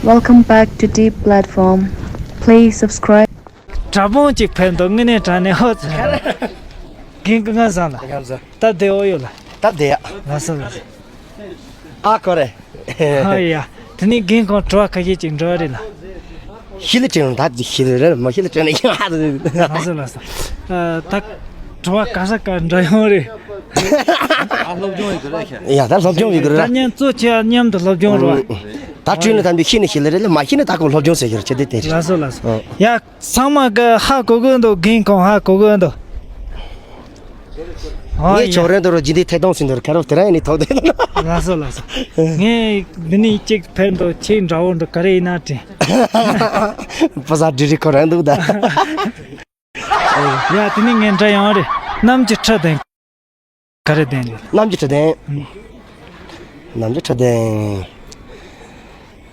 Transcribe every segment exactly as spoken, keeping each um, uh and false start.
Welcome back to Deep Platform. Please subscribe. དྲ་འབུང་གཅིག་ཕེབས་འདུག་དངོས་གནས་དྲང་གནས་ཧོ་ཚེ་རིང་། རྒན་སྐུ་ཁམས་བཟང་ལ། ཁམས་བཟང་། སྟབས་བདེ་བོ་ཡོད་ལ། སྟབས་བདེ་ཡ། ལགས་སོ་ལགས་སོ། ཨ་ཁོ་རེ། ཧ་ཡ། དེ་ནས་རྒན་ཁོང་དྲི་བ་ཁ་ཤས་ཅིག་འདྲི་བ་རེད་ལ། ཤི་ལ་ཅན་ད་ཤི་ལ་རེད་མ་ཤི་ལ་ཅན་ཡ། ལགས་སོ་ལགས་སོ། ཨ་ད་དྲི་བ་ག་ས་ག་འདྲི་ཡོང་རེད། ཡ་ད་སློབ་སྦྱོང་ཡོད་གི་རེད། ད་མཉམ་གཙོ་ཆེ་མཉམ་དུ་སློབ་སྦྱོང་རོགས། ད་བྲིས་ནས་ཐམས་ཅད་ཤི་ནས་ཤི་ལ་རེད་ལ་མ་ཤི་ནས་ད་ཁོ་སློབ་སྦྱོང་ཟེར་གི་རེད་ཅེས་དེ་དེ་རེད། ལགས་སོ་ལགས་སོ། ཡ། ཚང་མ་གི་ཧ་གོ་གི་འདུག་རྒན་ཁོང་ཧ་གོ་གི་འདུག་ཨོ་ངས་ཡ། ཆོག་རན་དུ་རོ་ཇི་འདི་ཐད་གཏོང་ཟིན་དུ་ཁ་རོག་དེ་རང་ཡིན་ནི་ཐོག་དེ། ལགས་སོ་ལགས་སོ། ངས་འདི་ནས་གཅིག་ཕན་འདུག་ཁྱེད་འདྲ་བོ་འདུག་ག་རེ་ཡིན་ན་དྲན། པ་ས་འདྲི་རི་ཁོ་རང་འདུག་ད། ཡ་དེ་ནས་ངས་འདྲ་ཡོང་རེད། གནམ་གྱི་ཁྲི་ལྡན། ག་རེ་ལྡན་རེད། གནམ་གྱི་ཁྲི་ལྡན། ཨང་། གནམ་གྱི་ཁྲི་ལྡན།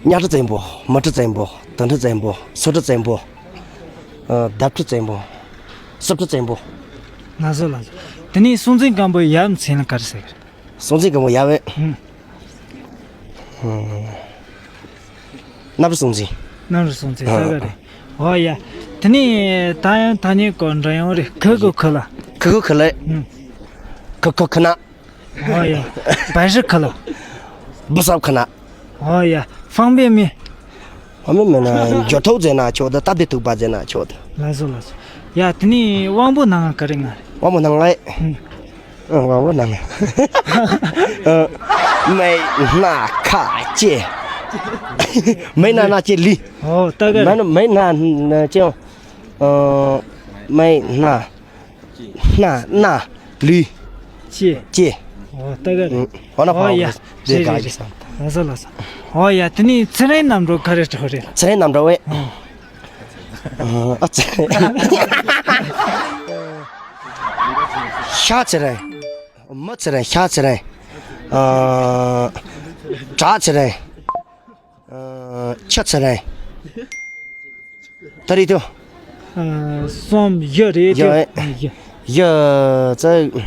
གཉའ་ཁྲི་བཙན་པོ། མི་ཁྲི་བཙན་པོ། དུང་ཁྲི་བཙན་པོ། སོ་ཁྲི་བཙན་པོ། ཨ་འདབ་ཁྲི་བཙན་པོ། སྲུབ་ཁྲི་བཙན་པོ། ལགས་སོ་ལགས་སོ། དེ་ནས་སྲོང་བཙན་སྒམ་པོའི་ཡབ་མཚན་ལ་ག་རེ་ཟེར་གི་རེད། སྲོང་བཙན་སྒམ་པོའི་ཡབ། ཨང་། ཨང་། གནམ་རི་སྲོང་བཙན། གནམ་རི་སྲོང་བཙན་ཨ་ས་ག་རེད། ཨོ་ཡ། དེ་ནས་ད་ཡང་ད་ནས་གོ་འདྲ་ཡོང་རེད། གུ་གུ་གུ་ལ། གུ་གུ་གུ་ལ། ཨང་། གུ་གུ་གུ་ན། ཨོ་ཡ། བ་ཞི་ཁུ་ལ། བུ་སབ་ཁུ་ན། ཨོ་ཡ། ཧྥང་པེ་མི། ཧྥང་པེ་མི་ན་འགྱོ་ཐོག་ཟེར་ན་ཆོག་ད་སྟབས་བདེ་ཐུག་པ་ཟེར་ན་ཆོག་ད། ལགས་སོ་ལགས་སོ། ཡ་དེ་ནས་དབང་པོ་སྣ་ལྔ་ག་རེ་ལྔ་རེད། དབང་པོ་སྣ་ལྔ་ཨེ། ཨང་། ཨང་། དབང་པོ་སྣ་ལྔ། ཨང་། མིག་སྣ་ཁ་ལྕེ། མིག་སྣ་སྣ་ལྕེ་ལུས། ཨོ་ད་ག་རེད། མིག་སྣ་ལྕེ། ཨང་། མིག་སྣ། སྣ། སྣ། ལུས། ལྕེ། ལྕེ། ཨོ་ད་ག་རེད། ཨོ་ན་ཕ་ཨོ་ཡ། རེད་རེད་རེད། ལགས་སོ་ལགས་སོ། ཨོ་ཡ་དེ་ནས་ཚེ་རིང་རྣམ་གྲོལ་ག་རེ་འགྲོ་རེད། ཚེ་རིང་རྣམ་གྲོལ་བས། ཨ་ཚེ་རིང་། ཤ་ཚེ་རིང་། མི་ཚེ་རིང་། ཤ་ཚེ་རིང་། ཨ་དྲག་ཚེ་རིང་། ཨ་ཁྱི་ཚེ་རིང་། ད་རེད་དོ། ཨ་གསུམ་བཞི་རེད་ཡ། དོ། བཞི། བཞི་ཚེ།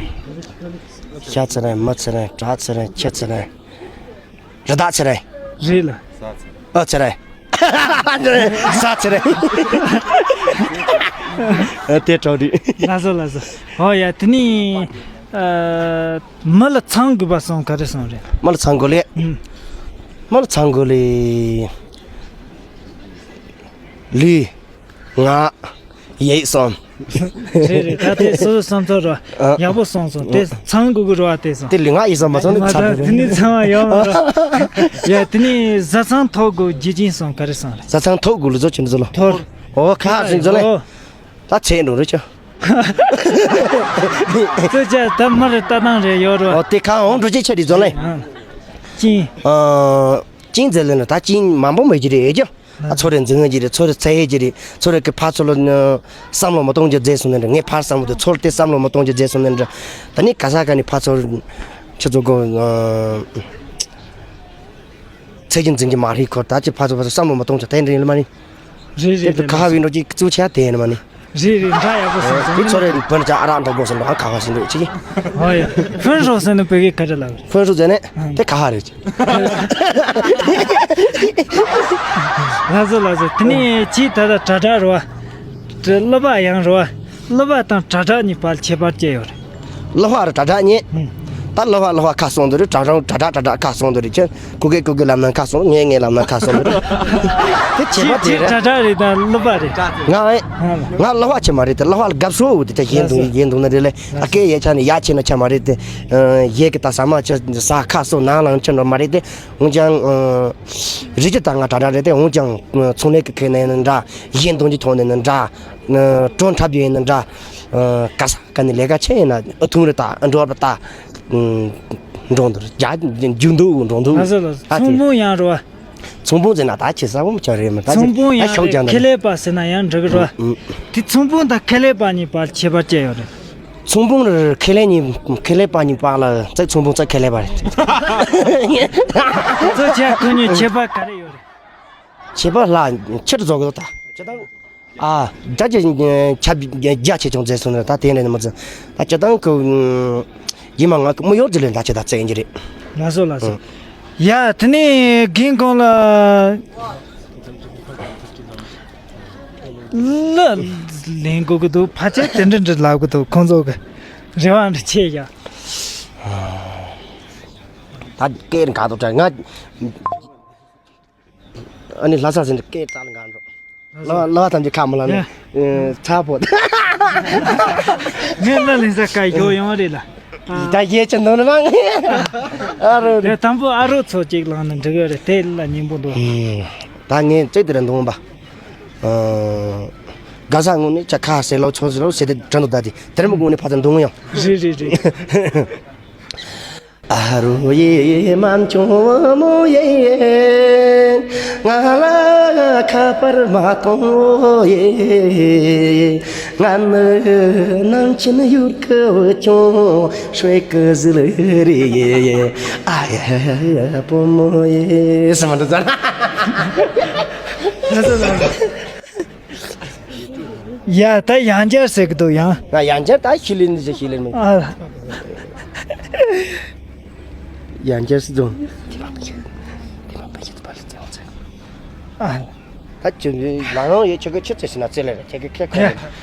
ཤ་ཚེ་རིང་། མི་ཚེ་རིང་། དྲག་ཚེ་རིང་། ཁྱི་ཚེ་རིང་། རི་དྭགས་ཚེ་རིང་། རེད་ལ། ཨ་ཚེ་རིང་། ས་ཚེ་རིང་། ཨ་དེ་གྲོགས་རེད། ལགས་སོ་ལགས་སོ། ཨོ་ཡ་དེ་ནས་ཨ་མི་ལ་ཚང་དགོས་པ་གསུམ་ག་རེ་གསུམ་རེད། མི་ལ་ཚང་དགོས་ལེ། ཨུམ། མི་ལ་ཚང་དགོས་ལེ། ལུས། ངག་ཡིད་གསུམ། རེད་རེད། ད་དེ་སོ་སོ་བསམ་ཚུལ་རོ། ཨ། ཡག་པོ་གསུངས་སོང་། དེ་ཚང་དགོས་ཀྱི་རོ། ཨ་དེ་སོང་། དེ་ལུས་ངག་ཡིད་གསུམ་མ་ཚང་ནི་ཚར་དེ་ནི་ཚང་བ་ཡོང་རོ། ཡ་དེ་ནི་བཟའ་ཚང་ཐོབ་དགོས་རྒྱུ་རྐྱེན་གསུམ་ག་རེ་གསུམ་རེད། བཟའ་ཚང་ཐོབ་དགོས་ལུགས་ཚོ་ཆུ་འཛོལ་ལ། ཐོར། ཨོ་ཁ་ཟིན་ཚོ་ལེ། ཨོ། ད་ཚེ་འགྲོ་རེ་ཆོ། ཚོ་ཅག་ད་མར་ལྟ་སྟངས་རེ་ཡོད་རོ། ཨོ་དེ་ཁ་འོང་འགྲོ་ཅེས་ཆ་རི་ཚོ་ལེ། ཨ། ཅིང་། ཨ། ཅིང་ཟེར་ལེ་ན་ད་ཅིང་མང་པོ་མེད་ཀྱི་རེད་ཨེ་ཅོ། ཨ་ཚོ་རེ་འཛིང་གི་རེད། ཚོ་རེ་ཚེ་ཧེ་གི་རེད། ཚོ་རེ་གི་ཕ་ཚོ་ལ་བསམ་བློ་མ་གཏོང་རྒྱུ་མཛད་སོང་ནི་འདྲ། ངས་ཕར་བསམ་བློ་དེ་ཚོ་རེ་དེ་བསམ་བློ་མ་གཏོང་རྒྱུ་མཛད་སོང་ནི་འདྲ། ད་ནི་ག་ས་ག་ནི་ཕ་ཚོ་ཁྱེད་ཚོ་གོ་ཚེ་གི་འཛིང་གི་མ་རེད། ཁོ་ད་ཅི་ཕ་ཚོ་ཕ་ཚོ་བསམ་བློ་མ་གཏོང་ཆ་དེ་འདྲ་ཡིན་ལ་མ་ནི། རེད་རེད་དེ་རེད། ཁ་ཧ་བི་འགྲོ་ཅིག་གཙུག་ཆ་དེ་ཡིན་ལ་མ་ནི། རེད་རེད། འདྲ་ཡག་པོ་སོང་སོང་། དེ་ཚོ་རེ་བོད་ཅག་ཨ་རག་འགྲོ་དགོས་སོང་འགྲོ་ཨ་ཁ་ཧ་ཞིག་འགྲོ་ཅིག་ཧོ་ཡ། ཕུན་ཧྲོ་ཟེར་ནི་བོད་སྐད་ག་རེ་ལབ་རེད། ཕུན་ཧྲོ་ཟེར་ནི་དེ་ག་ཧ་རེད། ལགས་སོ་ལགས་སོ། དེ་ནས་ཅིག་ད་ལྟ་དྲ་གྲགས་རེད་བ། སློབ་པ་ཡང་རེད་བ། སློབ་པ་དང་དྲ་གྲགས་གཉིས་བར་ཁྱད་པར་ཅི་ཡོད་རེད། སློབ་པ་རེད་དྲ་གྲགས་གཉིས། ཨུམ། ད་སློབ་པ་སློབ་པ་ཁ་གསུམ་དུ་རེད། དྲ་གྲགས་དྲ་གྲགས་དྲ་གྲགས་ཁ་གསུམ་དུ་རེད། ཁྱེད་ཁོ་གེ་ཁོ་གེ་ལབ་ན་ཁ་གསུམ། ངས་ངས་ལབ་ན་ཁ་གསུམ་དུ་རེད། དེ་ཁྱད་པར་དེ་རེད། དྲ་གྲགས་རེད་ད་སློབ་པ་རེད། ང་ཨེ། ང་སློབ་པ་ཆེ་མ་རེད་དེ། སློབ་པ་ལ་དགའ་བསུ་འོ་དེ་ད་གཞན་དུ་གཞན་དུ་ན་རེད་ལེ། ཨ་སྐད་ཡས་ཆ་ནས་ཡ་ཆེ་ན་ཆ་མ་རེད་དེ། ཡས་ཀྱི་ད་ཟ་མ་ཆ་ཟ་ཁ་གསུམ་ནང་ལངས་ཆ་ནོ་མ་རེད་དེ། འོན་ཀྱང་རིགས་ཀྱི་ད་ང་དྲ་གྲགས་རེད་དེ། འོན་ཀྱང་ཚོང་ལས་ཀྱི་ཁེ་ནས་ནི་འདྲ། གཞན་དོན་གྱི་ཐོག་ནས་ནི་འདྲ། གྲོན་འཁྲབ་རྒྱུ་ཡིན་ན་འདྲ། ག་ས་ག་ནས་ལས་ཀ་ཆེ་ཡིན་ན་ཨ་ཐུང་རེ་ད་འགྲོ་བ་ད་འགྲོ་འདུག་རྒྱ་རྒྱུ་འདུག་འགྲོ་འདུག་ཨ་ཚོང་དཔོན་ཡང་རེད་བ། ཚོང་དཔོན་ཟེར་ན་ད་ཁྱེད་ས་བོ་མི་ཆགས་རེད་མི་ད། ཚོང་དཔོན་ཡང་རེད། ཁེ་ལས་པ་ཟེར་ན་ཡང་འགྲིག་རེད་བ། དེ་ཚོང་དཔོན་དང་ཁེ་ལས་པ་གཉིས་བར་ཁྱད་པར་ཅི་ཡོད་རེད། ཚོང་དཔོན་རེད་ཁེ་ལས་གཉིས་ཁེ་ལས་པ་གཉིས་བར་ལ་ཚིག་ཚོང་དཔོན་ཚིག་ཁེ་ལས་པ་རེད། ཚོ་ཆ་ཁོ་གཉིས་ཁྱད་པར་ག་རེ་ཡོད་རེད། ཁྱད་པར་ལ་ཁྱེད་རྫོགས་གི་ད་ཅི་ད། ཨ། དགྲ་ཅན་ཆབ་རྒྱ་ཆེ་ཆུང་མཛད་སོང་ན་ད་དེ་འདྲ་ནི་མ་ཚད་ད་སྤྱི་བཏང་གི་ཡིན་མ་ང་གི་མི་ཡོད་དེ་ལས་ད་ཅི་ད་བཙན་གྱི་རེད། ལགས་སོ་ལགས་སོ། ཡ་དེ་ནས་རྒན་ཁོང་ལ་ ལ་ལེན་དགོས་ཀྱི་འདུག་ཕལ་ཆེར་དེ་འདྲ་འདྲ་ལབ་ཀྱི་འདུག་ཁོང་ཚོ་གི་རེ་བ་འདྲ་ཆེ་ཡ། ད་སྐད་འགག་འདུག་དྲ་ང་། ཨ་ནི་ལྷ་ས་ཟིན་སྐད་རྩ་ལ་འགག་འགྲོ། ལ་ལ་ཐམས་ཅད་ཁ་མ་ལ་ནི་ཚ་པོ། ངས་ལ་ལེན་ས་ཀ་ཡོ་ཡོང་རེད་ལ། ད་ཡེ་ཅན་འདོན་མང་ཨ་རོ་རེད། དང་པོ་ཨ་རོ་ཚོ་གཅིག་ལངས་ནས་འགྲིག་གི་རེད་དེ་ལ་སྙིང་པོ་འདུག་ད་ངས་ཅིག་དེ་ར་འདོན་པ། ག་ས་ངོ་ནས་ཅ་ཁ་ཟེར་ལོ་ཚོ་ཟེར་ལོ་ཟེར་དེ་དྲན་འདུག་ད་དེ་དེར་མོ་ངོ་ནས་ཕ་ཚ་འདོན་ཡང་། རེད་རེད་རེད། ཨ་རོ་ཡེ་མ་ཆུང་མོ་ཡེ། ང་ལ་ཁ་པར་མ་གཏོང་ཡེ། ང་ནི་ནང་ཆེན་ཡུལ་གི་ཆུང་ཧྲེ་གི་ཟི་ལི་རི་ཡེ་ཡེ། ཨ་ཡ་བུ་མོ་ཡེ། སི་མ་འདྲ་ཙ། ཡ་ད་ཡང་བསྐྱར་ཟེར་གི་འདུག་ཡང་། ང་ཡང་བསྐྱར་ད་ཤི་ལིན་ཟེར་ཤི་ལིན་མི། ཨ། ཡང་བསྐྱར་སི་འདུག་ཨ། ད་ཅི་ལ་ཡང་ཡོད་ཁྱོད་ཀྱི་ཆི་ཚེ་ཤི་ན་ཚེ་ལེ་རེད་ཁྱེད་ཀྱི་ཁེ་ཁོ་ཡ།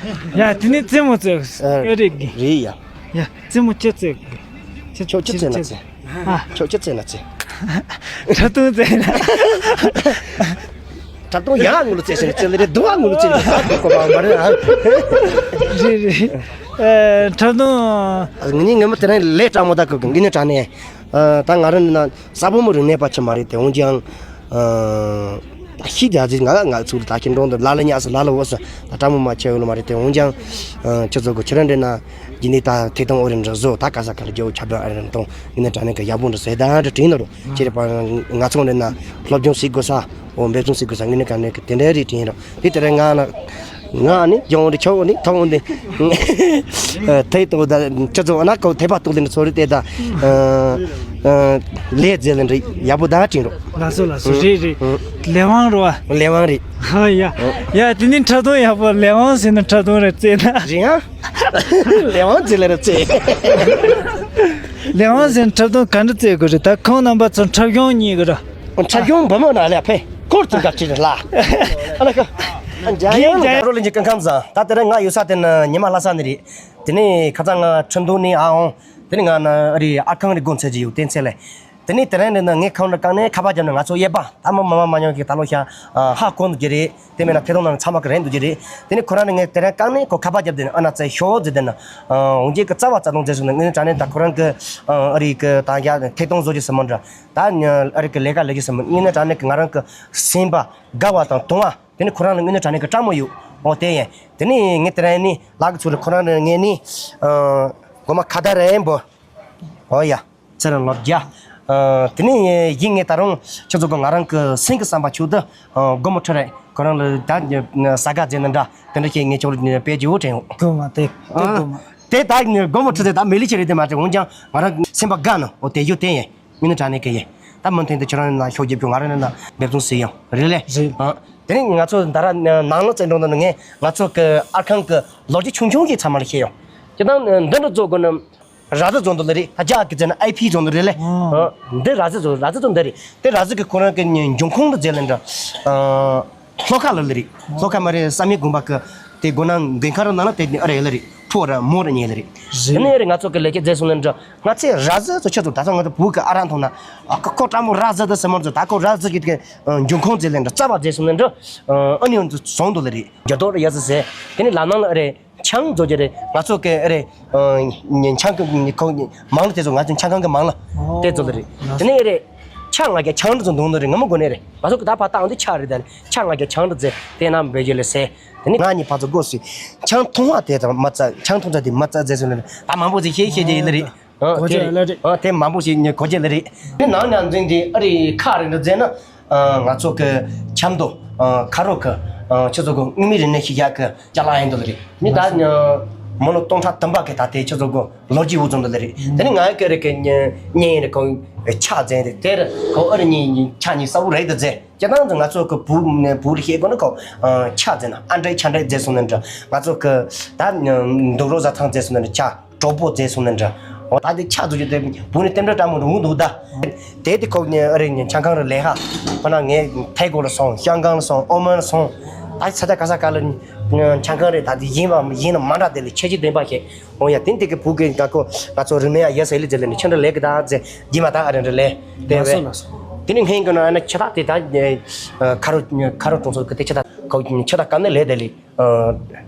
ཡ་དེ་ནི་རྩེད་མོ་རྩེ་ཨ། ཨེ་རེད་གི། རེད་ཡ། ཡ་རྩེད་མོ་ཅི་རྩེ་གི། ཁྱོད་ཆི་རྩེ་ན་རྩེ། ཨ། ཁྱོད་ཆི་རྩེ་ན་རྩེ། ཁྲ་ཐུང་རྩེ་ན། ཁྲ་ཐུང་ཡང་ངུ་ལ་རྩེ་ཟེར་ན་རྩེ་ལེ་རེད་དུ་བ་ངུ་ལ་རྩེ་ལེ་ད་གོ་གོ་བ་མ་རེད་ཨ། རེད་རེད། ཨ། ཁྲ་ཐུང་། ངི་ནི་ངི་མ་དེ་རིང་ལས་དྲང་མོ་ད་གོ་གི་ངི་ནི་དྲང་ནས། ཨ། ད་ང་རང་ནི་ན་ས་བོ་མོ་རིག་གནས་པ་ཆི་མ་རེད་དེ་འོན་ཀྱང་། ཨ། ཤི་ད་ཟིག་ང་ང་ཚུར་ད་ཁྱེད་འགྲོང་དུ་ལ་ལ་ཉག་སུ་ལ་ལ་འོ་སུ་ད་ཀྲ་མོ་མ་ཆེ་འོ་ལ་མ་རེད་དེ་འོན་ཀྱང་། ཨ། ཁྱེད་ཚོ་གོ་ཁྱེད་རང་འདྲེ་ན་ཡིན་ནི་ད་ཐེ་ཏང་འོ་རེ་འདྲ་བཟོ་ད་ག་ས་ག་ལ་རྒྱལ་བོ་ཆབ་འདྲ་ཨ་རེ་འདྲ་གཏོང་ཡིན་ན་དྲ་ནས་ག་ཡག་པོ་འདྲ་ཟེ་ད་འདྲ་དྲིན་ནོ་རུ་ཁྱེད་རེ་པ་ང་ཚོ་འདྲེ་ན་སློབ་སྦྱོང་སི་དགོས་ས་འོ་འབད་བརྩོན་སི་དགོས་ས་ངི་ནི་ག་ནས་ག་དེ་འདྲ་རེ་དྲིན་རོ་དེ་དེ་རེ་ང་ན། ང་ནི་ཡོང་རི་ཆོག་ནི་ཐོང་ནི་ཐེ་ཏོ་ད་ཅི་ཚོ་ན་ཀོ་ཐེ་པ་ཏོ་ལེན་ཚོ་རི་ཏེ་ད་ལེ་ཛེ་ལེན་རི་ཡ་བུ་ད་ཅིང་རོ། ལ་སོ་ལ་སོ་རི་རི་ལེ་ཝང་རོ། ལེ་ཝང་རི། ཧ་ཡ་ཡ་དེ་ནི་ཁྲ་ཐོང་ཡ་བུ་ལེ་ཝང་ཟེར་ན་ཁྲ་ཐོང་རེ་ཙེ་ན། རི་ཡ་ལེ་ཝང་ཛེ་ལེ་རི་ཙེ། ལེ་ཝང་ཟེར་ན་ཁྲ་ཐོང་ག་འདྲ་ཙེ་གོ་རི་ད་ཁོང་རྣམ་པ་ཚོ་ཁྲ་གཞོང་གཉིས་གོ་ར། འཁྲབ་གཞུང་འབུམ་མོ་ན་ལས་ཕེ་འཁོར་དུ་འགབ་ཅི་རེད་ལ། ཨ་ལ་ཁ། རྒྱལ་ཡོངས་རྒྱལ་ཡོངས་རོ་ལེན་གྱི་སྐུ་ཁམས་བཟང་། ད་དེ་རིང་ང་ཡོད་ས་དེ་ནི་ཉི་མ་ལྷ་ས་ནས་རེད། དེ་ནས་ཁ་སང་ང་ཁྲིན་ཏུའུ་ནས་ཨ་འོང་། དེ་ནས་ང་ན་རི་ཨར་ཁང་རི་དགོན་ཚད་ཀྱི་ཡོད་བསྟན་ཚད་ལས། དེ་ནས་དེ་རིང་ནས་ན་ངས་ཁང་ར་བཀང་ནས་ཁ་པར་བརྒྱབ་ནས་ང་ཚོ་ཡེ་པ་ད་མ་མ་མ་མ་ཉོ་གི་ད་ལོ་ཤ་ཧ་གོ་འདུག་གི་རེད། དེ་མེད་ན་ཐེ་ཐོང་ནང་ཚང་མ་གི་རེད་འདུག་གི་རེད། དེ་ནས་ཁོ་རང་ནས་ངས་དེ་རིང་བཀང་ནས་ཁོ་ཁ་པར་བརྒྱབ་དེ་ནས་ཨ་ན་ཚད་ཤོག་ཟེར་དེ་ན། འོང་རྒྱལ་གི་རྩ་བ་རྩ་དོན་མཛད་སོང་ནས་ངས་དྲ་ནས་ད་ཁོ་རང་གི་ཨ་རི་གི་ད་ཡ་ཐེ་ཐོང་བཟོ་རྒྱུ་སི་མོ་འདྲ། ད་ཨ་རི་གི་ལས་ཀ་ལས་ཀྱི་སེམས་དངོས་གནས་དྲང་གནས་ཀྱི་ང་རང་གི་སེམས་པ་དགའ་བ་དང་དུང་བ། དེ་ནི་ཁོ་རང་ལ་དངོས་གནས་དྲང་གནས་ཀྱི་སྤྲང་མོ་ཡོད། འོ་དེ་ཡིན། དེ་ནི་ངས་དེ་རིང་ནི་ལག་གི་ཚུལ་ཁོ་རང་ནི་ངས་ནི་ཨ་གོ་མ་ཁ་བརྡ་རེ་འབོ། འོ་ཡ། ཚེ་རིང་ལོ་བརྒྱ། ཨ་དེ་ནི་ཡིན་ངས་ད་རུང་ཁྱེད་ཚོ་གི་ང་རང་གི་སེམས་ཀྱི་བསམ་པ་ཆུ་དུ་ཨ་སྒོ་མོ་ཁྲི་རེད། ཁོ་རང་ལ་ད་ས་ག་རྫས་ནི་འདྲ་དེ་འདྲ་ཞིག་ངས་ཁྱོད་ལ་དཔེ་བརྗོད་དྲན་ཡོང་། སྒོ་མ་དེ་དེ་ཨ་སྒོ་མ། དེ་ད་སྒོ་མོ་ཁྲི་དེ་ད་མི་ལི་ཆེ་རེད་དེ་མ་རེད། འོན་ཀྱང་ང་རང་སེམས་པ་དགའ་ནི་འོ་དེ་ཡོད་དེ་ཡིན། མི་ནི་དྲང་གནས་ཀྱི་ཡིན། ད་མུ་མཐུད་དུ་ཁྱོད་རང་ནང་ཤོག་རྒྱབ་ཀྱོ་ང་རང་ནང་འབད་བརྩོན་ཟེར་ཡང་རེད་ལེ། རེད། ཨ། དེ་ནས་ང་ཚོ་ད་ར་ནང་ལོ་བཙན་འགྲོ་ནང་ནས་ང་ང་ཚོ་གི་ཨར་ཁང་གི་ལོ་རྒྱུས་ཆུང་ཆུང་ཞིག་ཚང་མ་ལ་བཤད་ཡོང་། ཁྱེད་རང་འདི་འདྲ་བཟོ་དགོས་ན་ར་ཟི་བཟོ་འདུག་ལེ་རེད། ད་རྒྱ་གི་ཟེར་ན་ཨའི་ཕི་བཟོ་འདུག་རེད་ལེ། ཨ། འདི་ར་ཟི་བཟོ་ར་ཟི་བཟོ་འདི་རེད། དེ་ར་ཟི་གི་ཁོ་རང་གི་འབྱུང་ཁུངས་འདི་ཟེར་ལེ་འདྲ། ཨ། ལྷོ་ཁ་ལ་ལེ་རེད། ལྷོ་ཁ་མ་རེད་བསམ་ཡས་དགོན་པ་གི་དེ་སྒོ་ནང་མགོན་ཁང་ར་ནང་ལ་དེ་ཨ་རེ་ལེ་རེད། ཕོ་ར་མོ་ར་ཉེ་ལེ་རེད། དེ་ནས་རེད་ང་ཚོ་གི་ལས་ཀྱི་རྫས་སོང་ལེ་འདྲ། ང་ཚོས་ར་ཟི་ཚོ་ཁྱོད་ཚོ་ད་ཚོ་ང་ཚོ་བུ་གི་ཨ་རང་མཐོང་ན་ཨ་ཁོ་ཁོ་ཀྲ་མོ་ར་ཟི་དེ་སེ་མོར་ཚོ་ད་ཁོ་ར་ཟི་གི་དེ་འབྱུང་ཁུངས་རྫས་ལེ་འདྲ་རྩ་བ་རྫས་སོང་ལེ་འདྲ། ཨ་ནི་ཡོང་ཚོ་བཟུང་འདུག་ལེ་རེད། རྒྱ་ཐོག་ར་ཡ་ཟི་ཟེ། དེ་ནས་ལ་ནང་ལ་རེད། ཆང་བཟོ་རྒྱུ་རེད། ང་ཚོ་གི་རེད། ཆང་གི་ཁོ་མང་ལ་དེ་ཚོ་ང་ཚོ་ཆང་ཁང་གི་མང་ལ་དེ་ཚོ་ལ་རེད། དེ་ནས་རེད། ཆང་ང་རྒྱལ་ཆང་འདྲ་ཚོ་འདུག་ནོ་རེད། ང་མ་གོ་ནས་རེད། ང་ཚོ་གི་ད་ཕ་ཏང་འདི་ཆ་རེད། ད་ཆང་ང་རྒྱལ་ཆང་འདྲ་ཚེ་དེ་ནང་འབད་རྒྱུ་ལས་ཟེ། དེ་ནས་ང་གཉིས་ཕ་ཚོ་སྒོ་སུ་ཆང་འཐུང་བ་དེ་དང་མ་རྩ་ཆང་འཐུང་ཚ་དེ་མ་རྩ་རྫས་སོང་ལ་ད་མང་པོ་ཞིག་ཤེས་ཤེས་ཀྱི་ཡིན་ལ་རེད། ཨ་གོ་དེ་རེད། ཅེས་ལ་རེད། ཨ་དེ་མང་པོ་ཞིག་ཉེ་གོ་ཅེས་ལ་རེད། དེ་ནང་ནང་འཛིན་དེ་ཨ་རི་ཁ་རེ་འདྲ་མཛད་ན་ང་ཚོ་གི་ཆབ་མདོ་ཁ་རོག་གི་ཆུ་ཚོད་གོ་དངུལ་མི་རིག་གནས་ཤིག་ཡག་གི་ཅ་ལག་ཡིན་འདུག་ལ་རེད། མི་ད་མི་ལོ་སྟོང་ཕྲག་དུམ་པ་གི་ད་དེ་ཆུ་ཚོད་གོ་ལོ་རྒྱུས་འུ་ཚོ་འདུག་ལ་རེད། དེ་ནི་ང་གི་རེ་གི་གཉེན་རེ་གོ་ཆ་མཛད་དེ་དེར་གོ་ཨ་རི་གཉིས་ཆ་གཉིས་ས་བོ་རེད་འདུག་མཛད། སྤྱིར་བཏང་དུ་ང་ཚོ་གི་བུ་བུ་རེ་ཤེས་དགོས་ན་གོ་ཆ་མཛད་ན་ཨ་འདྲེ་ཆ་འདྲེ་མཛད་སོང་ན་འདྲ། ང་ཚོ་གི་ད་འདུག་རོགས་ཟ་ཐང་མཛད་སོང་ན་འདྲ་ཆ། གྲོགས་པོ་བྱས་སོང་ནས་འདྲ། འོ་ད་དེ་ཆ་ཚུགས་ཀྱི་དེ་བུ་ནི་རྟེན་འབྲེལ་འདྲ་མོ་རུང་འདུག་ད། དེ་དེ་ཁོག་ནས་ཨ་རི་ནས་ཆང་ཁང་རུ་ལས་ཧ། ཁོ་ན་ངས་ཐའི་གོ་ལ་སོང་། ཤང་ཀང་ལ་སོང་། ཨོ་མན་ལ་སོང་། ད་ས་ཆ་ག་ས་ག་ལ་ཆང་ཁང་རེད། ད་དེ་ཡིན་པ་ཡིན་ན་མ་འདྲ་དེ་ལ་ཁྱད་ཆོས་ལྡན་པ་ཞིག་འོ་ཡ། དེ་འདི་གི་བུ་གི་ང་ཁོ་ང་ཚོ་རིག་གནས་ཡ་ཡ་ཟེར་ལི་ཟེར་ལི་ནི་ཁྱེད་འདྲ་ལས་གི་ད་ཟེར་རྗེས་མ་ད་ཨ་རེ་འདྲ་ལས་དེ་ལགས་སོ་བས། ལགས་སོ། དེ་ནི་སྔོན་གི་ན་ཨ་ན་ཆ་ད་དེ་ད་ཁ་རོ་ཁ་རོ་གྲོང་ཚོ་གི་དེ་ཆ་ད་ཁོ་ཆ་ད་ག་ནས་ལས་དེ་ལི་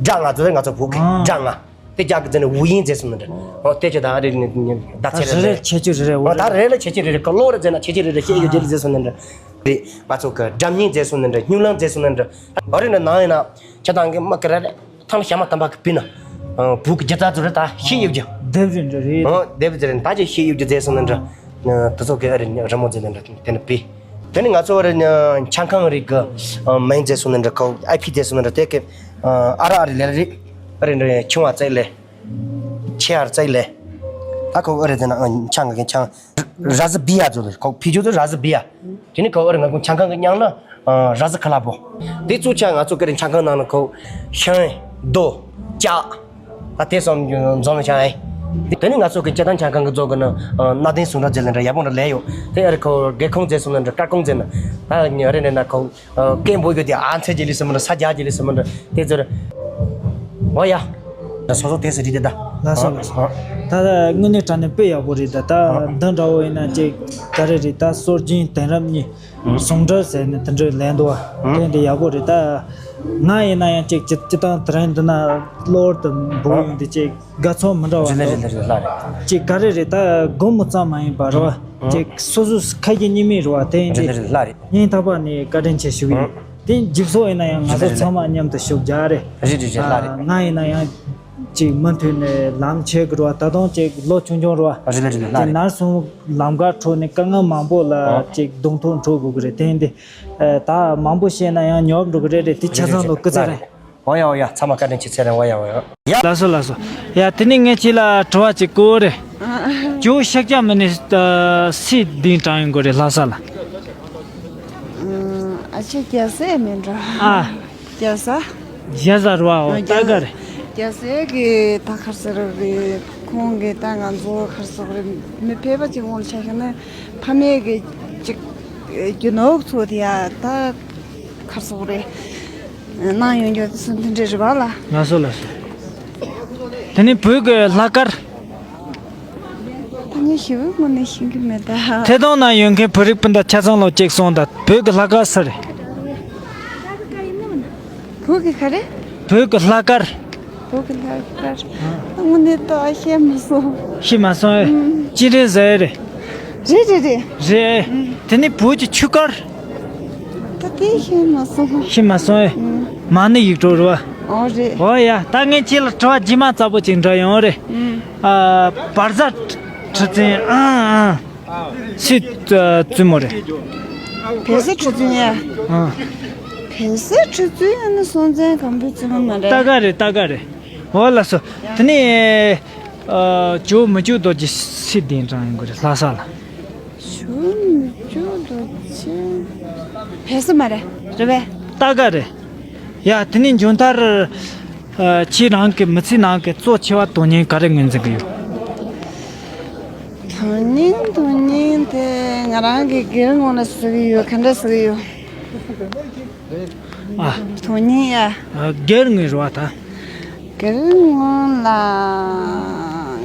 སྦྲ་ང་ཚོ་ང་ཚོ་བུ་གི་ཨ་སྦྲ་ང་དེ་རྒྱ་གི་ཟེར་ནི་ཝུ་ཡིན་ཟེར་སོང་ནི་འདྲ། འོ་དེ་ཆ་ད་ཨ་རེ་ནི་ད་ད་ཚེ་རེ་རེ་ལས་ཁྱད་ཆོས་རེ་རེ་འོ་ད་རེ་ལ་ཁྱད་ཆོས་རེ་རེ་ཁོ་ལོ་རེ་ཟེར་ན་ཁྱད་ཆོས་རེ་རེ་ཤེས་ཡོད་ཀྱི་ལི་ཟེར་སོང་ནི་འདྲ། རེད། ང་ཚོ་གི་སྒྲ་སྙན་མཛད་སོང་ནི་འདྲ། སྨྱུག་ལམ་མཛད་སོང་ནི་འདྲ། ཨ་རི་ནང་ནང་ཡིན་ན་ཆ་ཚང་གི་མ་ཀི་ར་རེད། ཐང་ཞྭ་མ་དམ་པ་གི་པི་ན། བུ་གི་རྒྱ་རྩ་ཚོ་རེད་ད་ཤེས་ཡོད་ཀྱི། དེབ་རེད་འདྲ་རེད། ཨོ་དེབ་ཚོ་རེད་ད་ཅི་ཤེས་ཡོད་ཀྱི་མཛད་སོང་ནི་འདྲ། དེ་ཚོ་གི་ཨ་རི་རི་མོ་མཛད་ནི་འདྲ་དེ་ནི་པི། དེ་ནི་ང་ཚོ་ཨ་རི་ཆང་ཁང་རིག་གི་མིང་མཛད་སོང་ནི་འདྲ། ཁོ་ཨའི་ཕི་མཛད་སོང་ནི་འདྲ། དེ་གི་ཨ་ར་ཨ་རི་ལེ་རེད། ཨ་རི་འདྲ་ཆུང་བ་བཙལ་ལེ། ཆེ་ཡར་བཙལ་ལེ། ད་ཁོ་ཨ་རི་དེ་ན་ཆང་གི་ཆང་། ར་ཟི་བི་ཡ་ཚོ་ལ་ཁོ་ཕི་ཇོ་ཚོ་ར་ཟི་བི་ཡ། དེ་ནི་ཁོ་ཨ་རི་ང་ཁོ་ཆང་ཁང་གི་མྱང་ན་ར་ཟི་ཁ་ལ་པོ། དེ་ཚོ་ཆ་ང་ཚོ་ཀ་རི་ཆང་ཁང་ནང་ན་ཁོ་ཤང་རྡོ་ལྕགས། ད་དེ་སོང་འཛོམས་ཆང་ཨེ། དེ་ནི་ང་ཚོ་གི་སྤྱི་བཏང་ཆང་ཁང་གི་ཚོ་གི་ན་གནའ་དེང་ཟུང་འབྲེལ་ཟེར་ལེ་འདྲ་ཡག་པོ་འདྲ་ལས་ཡོད། དེ་ཨ་རི་ཁོ་སྒེའུ་ཁུང་ཟེར་སོང་ན་འདྲ་སྐར་ཁུང་ཟེར་ན་ད་ཨ་རི་ནས་ན་ཁོ། སྐད་འབོད་རྒྱུ་དེ་ཨ་མཚན་གྱི་ལི་སི་མི་འདྲ་ས་རྒྱ་གྱི་ལི་སི་མི་འདྲ་དེ་ཚོར། འོ་ཡ། སོ་སོ་དེ་སི་རི་དེ་ད། ལགས་སོ་ལགས་སོ། ད་ལྟ་དངོས་གནས་དྲང་གནས་དཔེ་ཡག་པོ་རེད་ད། ད་འདི་འདྲ་བོ་ཡིན་ན་ཅིག་ག་རེ་རེད་ད། སྲོལ་རྒྱུན་དེང་རབས་གཉིས་ཟུང་འབྲེལ་ཟེར་ནས་དེ་འདྲ་ལས་འདུག་བ། དེ་འདྲ་ཡག་པོ་རེད་ད། ང་ཡིན་ན་ཡང་ཅིག་སྤྱི་སྤྱི་བཏང་དེ་རིང་འདི་ན་གློ་བུར་དུ་འབུ་ཡོང་དུས་ཅིག་དགའ་ཚོར་མི་འདྲ་བ་རེད་རེད་རེད་ལགས་རེད། ཅིག་ག་རེ་རེད་ད་སྒོར་མོ་ཙམ་མ་ཡིན་པ་རེད་བ། ཅིག་སོ་སོ་ཁ་ཡི་ཉི་མའི་རེད་བ། དེ་ཡིན་རེད་དུས་རེད་ལགས་རེད། སྙིང་ཐག་པ་ནས་བཀའ་དྲིན་ཆེ་ཞུ་གི་ཡིན། དེ་འཇིགས་སོགས་ཡིན་ན་ཡང་ང་ཚོ་རེད་རེད་ཚང་མ་མཉམ་དུ་ཞུགས་རྒྱག་རེད། རེད་རེད་རེད་ལགས་རེད། ང་ཡིན་ན་ཡང་ཅིག་མུ་མཐུད་ནས་ལམ་ཆས་ཀྱི་རེད་བ། ད་དུང་ཅིག་ལོ་ཆུང་ཆུང་རེད་བ། རེད་རེད་རེད་ལགས་ཅིག་རེད། ནར་སོང་ལམ་ཁ་འཕྲོ་ནས་དཀའ་ངལ་མང་པོ་ལ་ཅིག་གདོང་ཐུག་འགྲོ་དགོས་ཀྱི་རེད། དེ་ཡིན་དུས་ད་མང་པོ་བཤད་ན་ཡང་ཉོབ་འགྲོ་གི་རེད། རེད་དེ་ཆ་ཚང་ལོ་སྐུ་ཚེ་རིང་། འོ་ཡ་འོ་ཡ། ཚང་མ་བཀའ་དྲིན་ཆེ། ཚེ་རིང་། འོ་ཡ་འོ་ཡ། ཡ། ལགས་སོ་ལགས་སོ། ཡ་དེ་ནས་ངས་ཁྱེད་ལ་དྲི་བ་ཅིག་བཀོད་རེད། ཇོ་ཤཱཀྱ་མུ་ནེ་སི་ཏཱ་སི་ཏིང་དྲངས་ཡོང་གི་རེད་ལྷ་ས་ལ། ཨ་ཅེ་རྒྱལ་སྲས་མིན་འགྲོ། ཨ། རྒྱལ་ས། རྒྱལ་ས་རེད་བ། འོ་ད་ག་རེད། རྒྱལ་སྲས་ཀྱི་ད་ག་རེ་ཟེར་རེད། ཁོང་གིས་ད་ང་ཚོ་ག་རེ་ཟེར་རེད། མི་ཕལ་པ་ཅིག་ངོ་ལ་ཆ་བཞག་ན་ཕ་མེས་ཀྱི་ཅིག་རྒྱུ་ནོར་ཚོ་དེ་ཡ་ད་ག་རེ་ཟེར་རེད། གནང་ཡོང་རྒྱུ་དེ་ཚོ་འདི་འདྲ་རེད་བ་ལ། ལགས་སོ་ལགས་སོ། དེ་ནས་བོད་ཀྱི་ལྷག་དཀར། ད་ངས་ཞེ་པོ་དངོས་གནས་ཤེས་ཀྱི་མེད་ད། ཐད་གཏོང་ནང་ཡོད་མཁན་བོད་རིགས་སྤུན་ཟླ་ཆ་ཚང་ལོ་གཅིག་གསུངས་དང་། བོད་ཀྱི་ལྷག་དཀར་སུ་རེད། བོད་ཀྱི་ག་རེ། བོད་ཀྱི་ལྷག་དཀར། བོད་ཀྱི་ལྷག་དཀར། དངོས་གནས་ད་ཤེས་མ་སོང་། ཤེས་མ་སོང་ཨེ། ཨུམ། ཅི་རེད་ཟེར་ཨེ་རེད། རེད་རེད་རེད། རེད་ཨེ། ཨུམ། དེ་ནས་བོད་ཀྱི་ཆོས་དཀར། ད་དེ་ཤེས་མ་སོང་། ཤེས་མ་སོང་ཨེ། ཨུམ། མ་ཎི་ཡིག་དྲུག་རེད་བ། ཨོ་རེད། ཨོ་ཡ། ད་ངས་ཁྱེད་ལ་དྲི་བ་རྗེས་མ་ཚ་པོ་ཅིག་འདྲི་ཡོང་རེད། ཨུམ། ཨ། བར་ཟ་ཁྲི་བཙན་ཨང་ཨང་སུས་བཙུན་མོ་རེད། བལ་བཟའ་ཁྲི་བཙུན་ཡ། ཨང་། བལ་བཟའ་ཁྲི་བཙུན་ཡ་ནི་སྲོང་བཙན་སྒམ་པོའི་བཙུན་མོ་མ་རེད། ད་ག་རེད། ད་ག་རེད། འོ་ལགས་སོ། དེ་ནས་ཨ། ཇོ་མི་བསྐྱོད་རྡོ་རྗེ་སུས་གདན་དྲངས་ཡོང་གི་རེད་ལྷ་ས་ལ། ཇོ་མི་བསྐྱོད་རྡོ་རྗེ། བལ་བཟའ་མ་རེད། རེད་པས། ད་ག་རེད། ཡ་དེ་ནས་མཇུག་མཐར་ཨ། ཁྱེད་རང་གི་མི་ཚེ་ནང་གི་གཙོ་ཆེ་བ་དོན་སྙིང་ག་རེ་ངོས་འཛིན་གི་ཡོད། དོན་སྙིང་དོན་སྙིང་དེ་ང་རང་གི་སྒེར་ངོས་ནས་ཟེར་གི་ཡོད། ག་འདྲ་ཟེར་གི་ཡོད། ཨ། དོན་སྙིང་ཡ། སྒེར་ངོས་རེད་བ་ད། སྒེར་ངོས་ལ་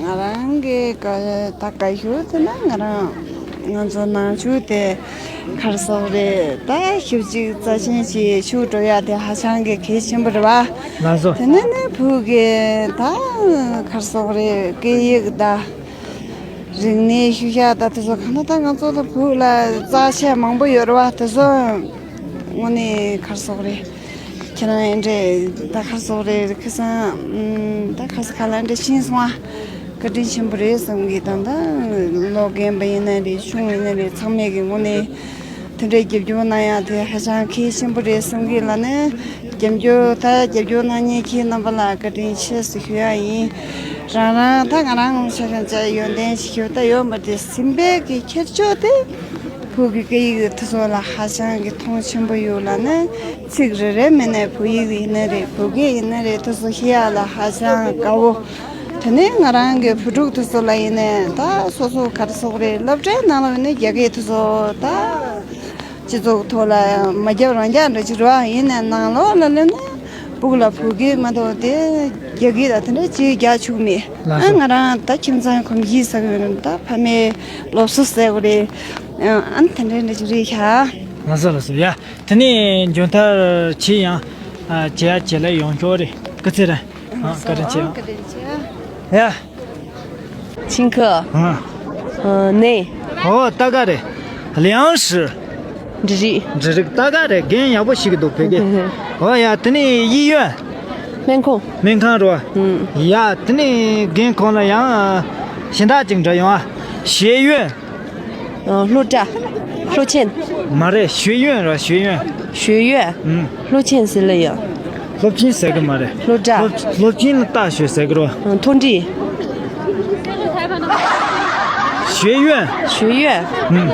ང་རང་གི་ག་ད་དགའ་ཤོས་དེ་ན་ང་རང་ང་ཚོ་ནང་ཆོས་དེ་ག་རེ་ཟེར་རེད། ད་ཞིབ་ཅིག་རྩ་ཆེན་ཞིག་ཞུགས་འགྲོ་ཡ་དེ་ཧ་ཅང་གི་གལ་ཆེན་པོ་རེད་བ། ལགས་སོ། དེ་ནས་ནི་བོད་ཀྱི་ད་ག་རེ་ཟེར་རེད། སྐད་ཡིག་ད། རིག་གནས་ཤུལ་བཞག་ད་དེ་ཚོ་གང་ལྟར་ད་ང་ཚོ་ད་བོད་ལ་རྩ་ཆེ་མང་པོ་ཡོད་རེད་བ། དེ་ཚོ་དངོས་གནས་ག་རེ་ཟེར་རེད། ཁྱེད་རང་ཨེ་འདྲས་ད་ག་རེ་ཟེར་རེད། ཁ་སང་ད་ག་ས་ག་ལ་འདྲས་ཕྱིན་སོང་ཨ། བཀའ་དྲིན་ཆེན་པོ་རེད་བསམ་གི། ད་ད་ལོ་རྒན་པ་ཡིན་ན་རེད། ཆུང་ཡིན་ན་རེད། ཚང་མས་ཀྱི་ངོས་ནས་དེ་འདྲའི་རྒྱབ་སྐྱོར་གནང་ཡག་དེ་ཧ་ཅང་གལ་ཆེན་པོ་རེད་བསམ་གི་ལ་ནི། རྒྱབ་སྐྱོར་ད་རྒྱབ་སྐྱོར་གནང་མཁན་ཁྱེད་རྣམ་པ་ལ་བཀའ་དྲིན་ཆེ་ཞུ་ཡག་ཡིན། རང་རང་ད་ང་རང་ཆ་ཤས་ཅིག་ཡོན་ཏན་ཞིག་ཞུ་ད་ཡོད་མ་རེད། སེམས་པའི་གི་ཁྱེར་ཕྱོགས་དེ་བོད་ཀྱི་སྐད་ཡིག་དེ་ཚོ་ལ་ཧ་ཅང་གི་མཐོང་ཆེན་པོ་ཡོད་ལ་ནི། ཚིག་རེ་རེ་མིན་ནས་བོད་ཡིག་ཡིན་ན་རེད། བོད་སྐད་ཡིན་ན་རེད། དེ་ཚོ་ཤེས་ཡག་ལ་ཧ་ཅང་དགའ་བོ། དེ་ནས་ང་རང་གི་བུ་ཕྲུག་དེ་ཚོ་ལ་ཡིན་ནས་ད་སོ་སོ་ག་རེ་ཟེར་རེད། སློབ་གྲྭའི་ནང་ལ་ཡིན་ན་རྒྱ་སྐད་དེ་ཚོ་ད། སྤྱི་ཚོགས་ཐོག་ལ་ཡང་མ་རྒྱབ་རང་རྒྱག་འདྲ་ཅིག་རེད་བ། ཡིན་ནའི་ནང་ལོགས་ལ་སླེབས་ན་སྤུ་གུ་ལ་བོད་སྐད་མ་གཏོགས་དེ་རྒྱ་སྐད་དང་དེ་འདྲ་ཅིག་རྒྱག་བཅུག་མེད། ལགས་ཨ། སོ། ང་རང་ད་ཁྱིམ་ཚང་གོམས་གཤིས་ཟེར་གི་ཡོད་རེད། ད་ཕ་མའི་སློབ་གསོ་ཟེར་དགོས་རེད། ཨ་ནི་དེ་འདྲ་འདྲ་ཅིག་རེད་ཤག་ལགས་སོ། ལགས་སོ། ཡ། དེ་ནས་མཇུག་མཐར་ཁྱེད་ཡང་ཨ་བྱེད་ཡ་བྱེད་ལ་ཡོང་ཆོག་རེད། སྐུ་ཚེ་རིང་། ཨ། བཀའ་དྲིན་ཆེ། ཨ། བཀའ་དྲིན་ཆེ། ཡ། 请客。 ཨ། 呃， ནས། ཨོ། ད་ག་རེད། 粮食། འབྲུ་རིགས། འབྲུ་རིགས། ད་ག་རེད། རྒན་ཡག་པོ་ཞིག་གི་འདུག་བོད་སྐད། ཨོ་ཡ། དེ་ནས་医院། 门口。 སྨན་ཁང་རེད་བ། ཨུམ། ཡ། དེ་ནས་རྒན་ཁོང་ལ་ཡང་གཞན་དག་ཅིག་འདྲི་ཡོང་ཨ། 学院། 呃， སློབ་གྲྭ། 学校。 མ་རེད། 学院་རེད་བ། 学院། 学院། ཨུམ། 学校 ཟེར་ལ་ཡ། 学校 ཟེར་གི་མ་རེད། སློབ་གྲྭ། 学校 ལ་大学 ཟེར་གི་རེད་བ། 嗯， མཐོ་འབྲིང་། 学院། 学院། ཨུམ།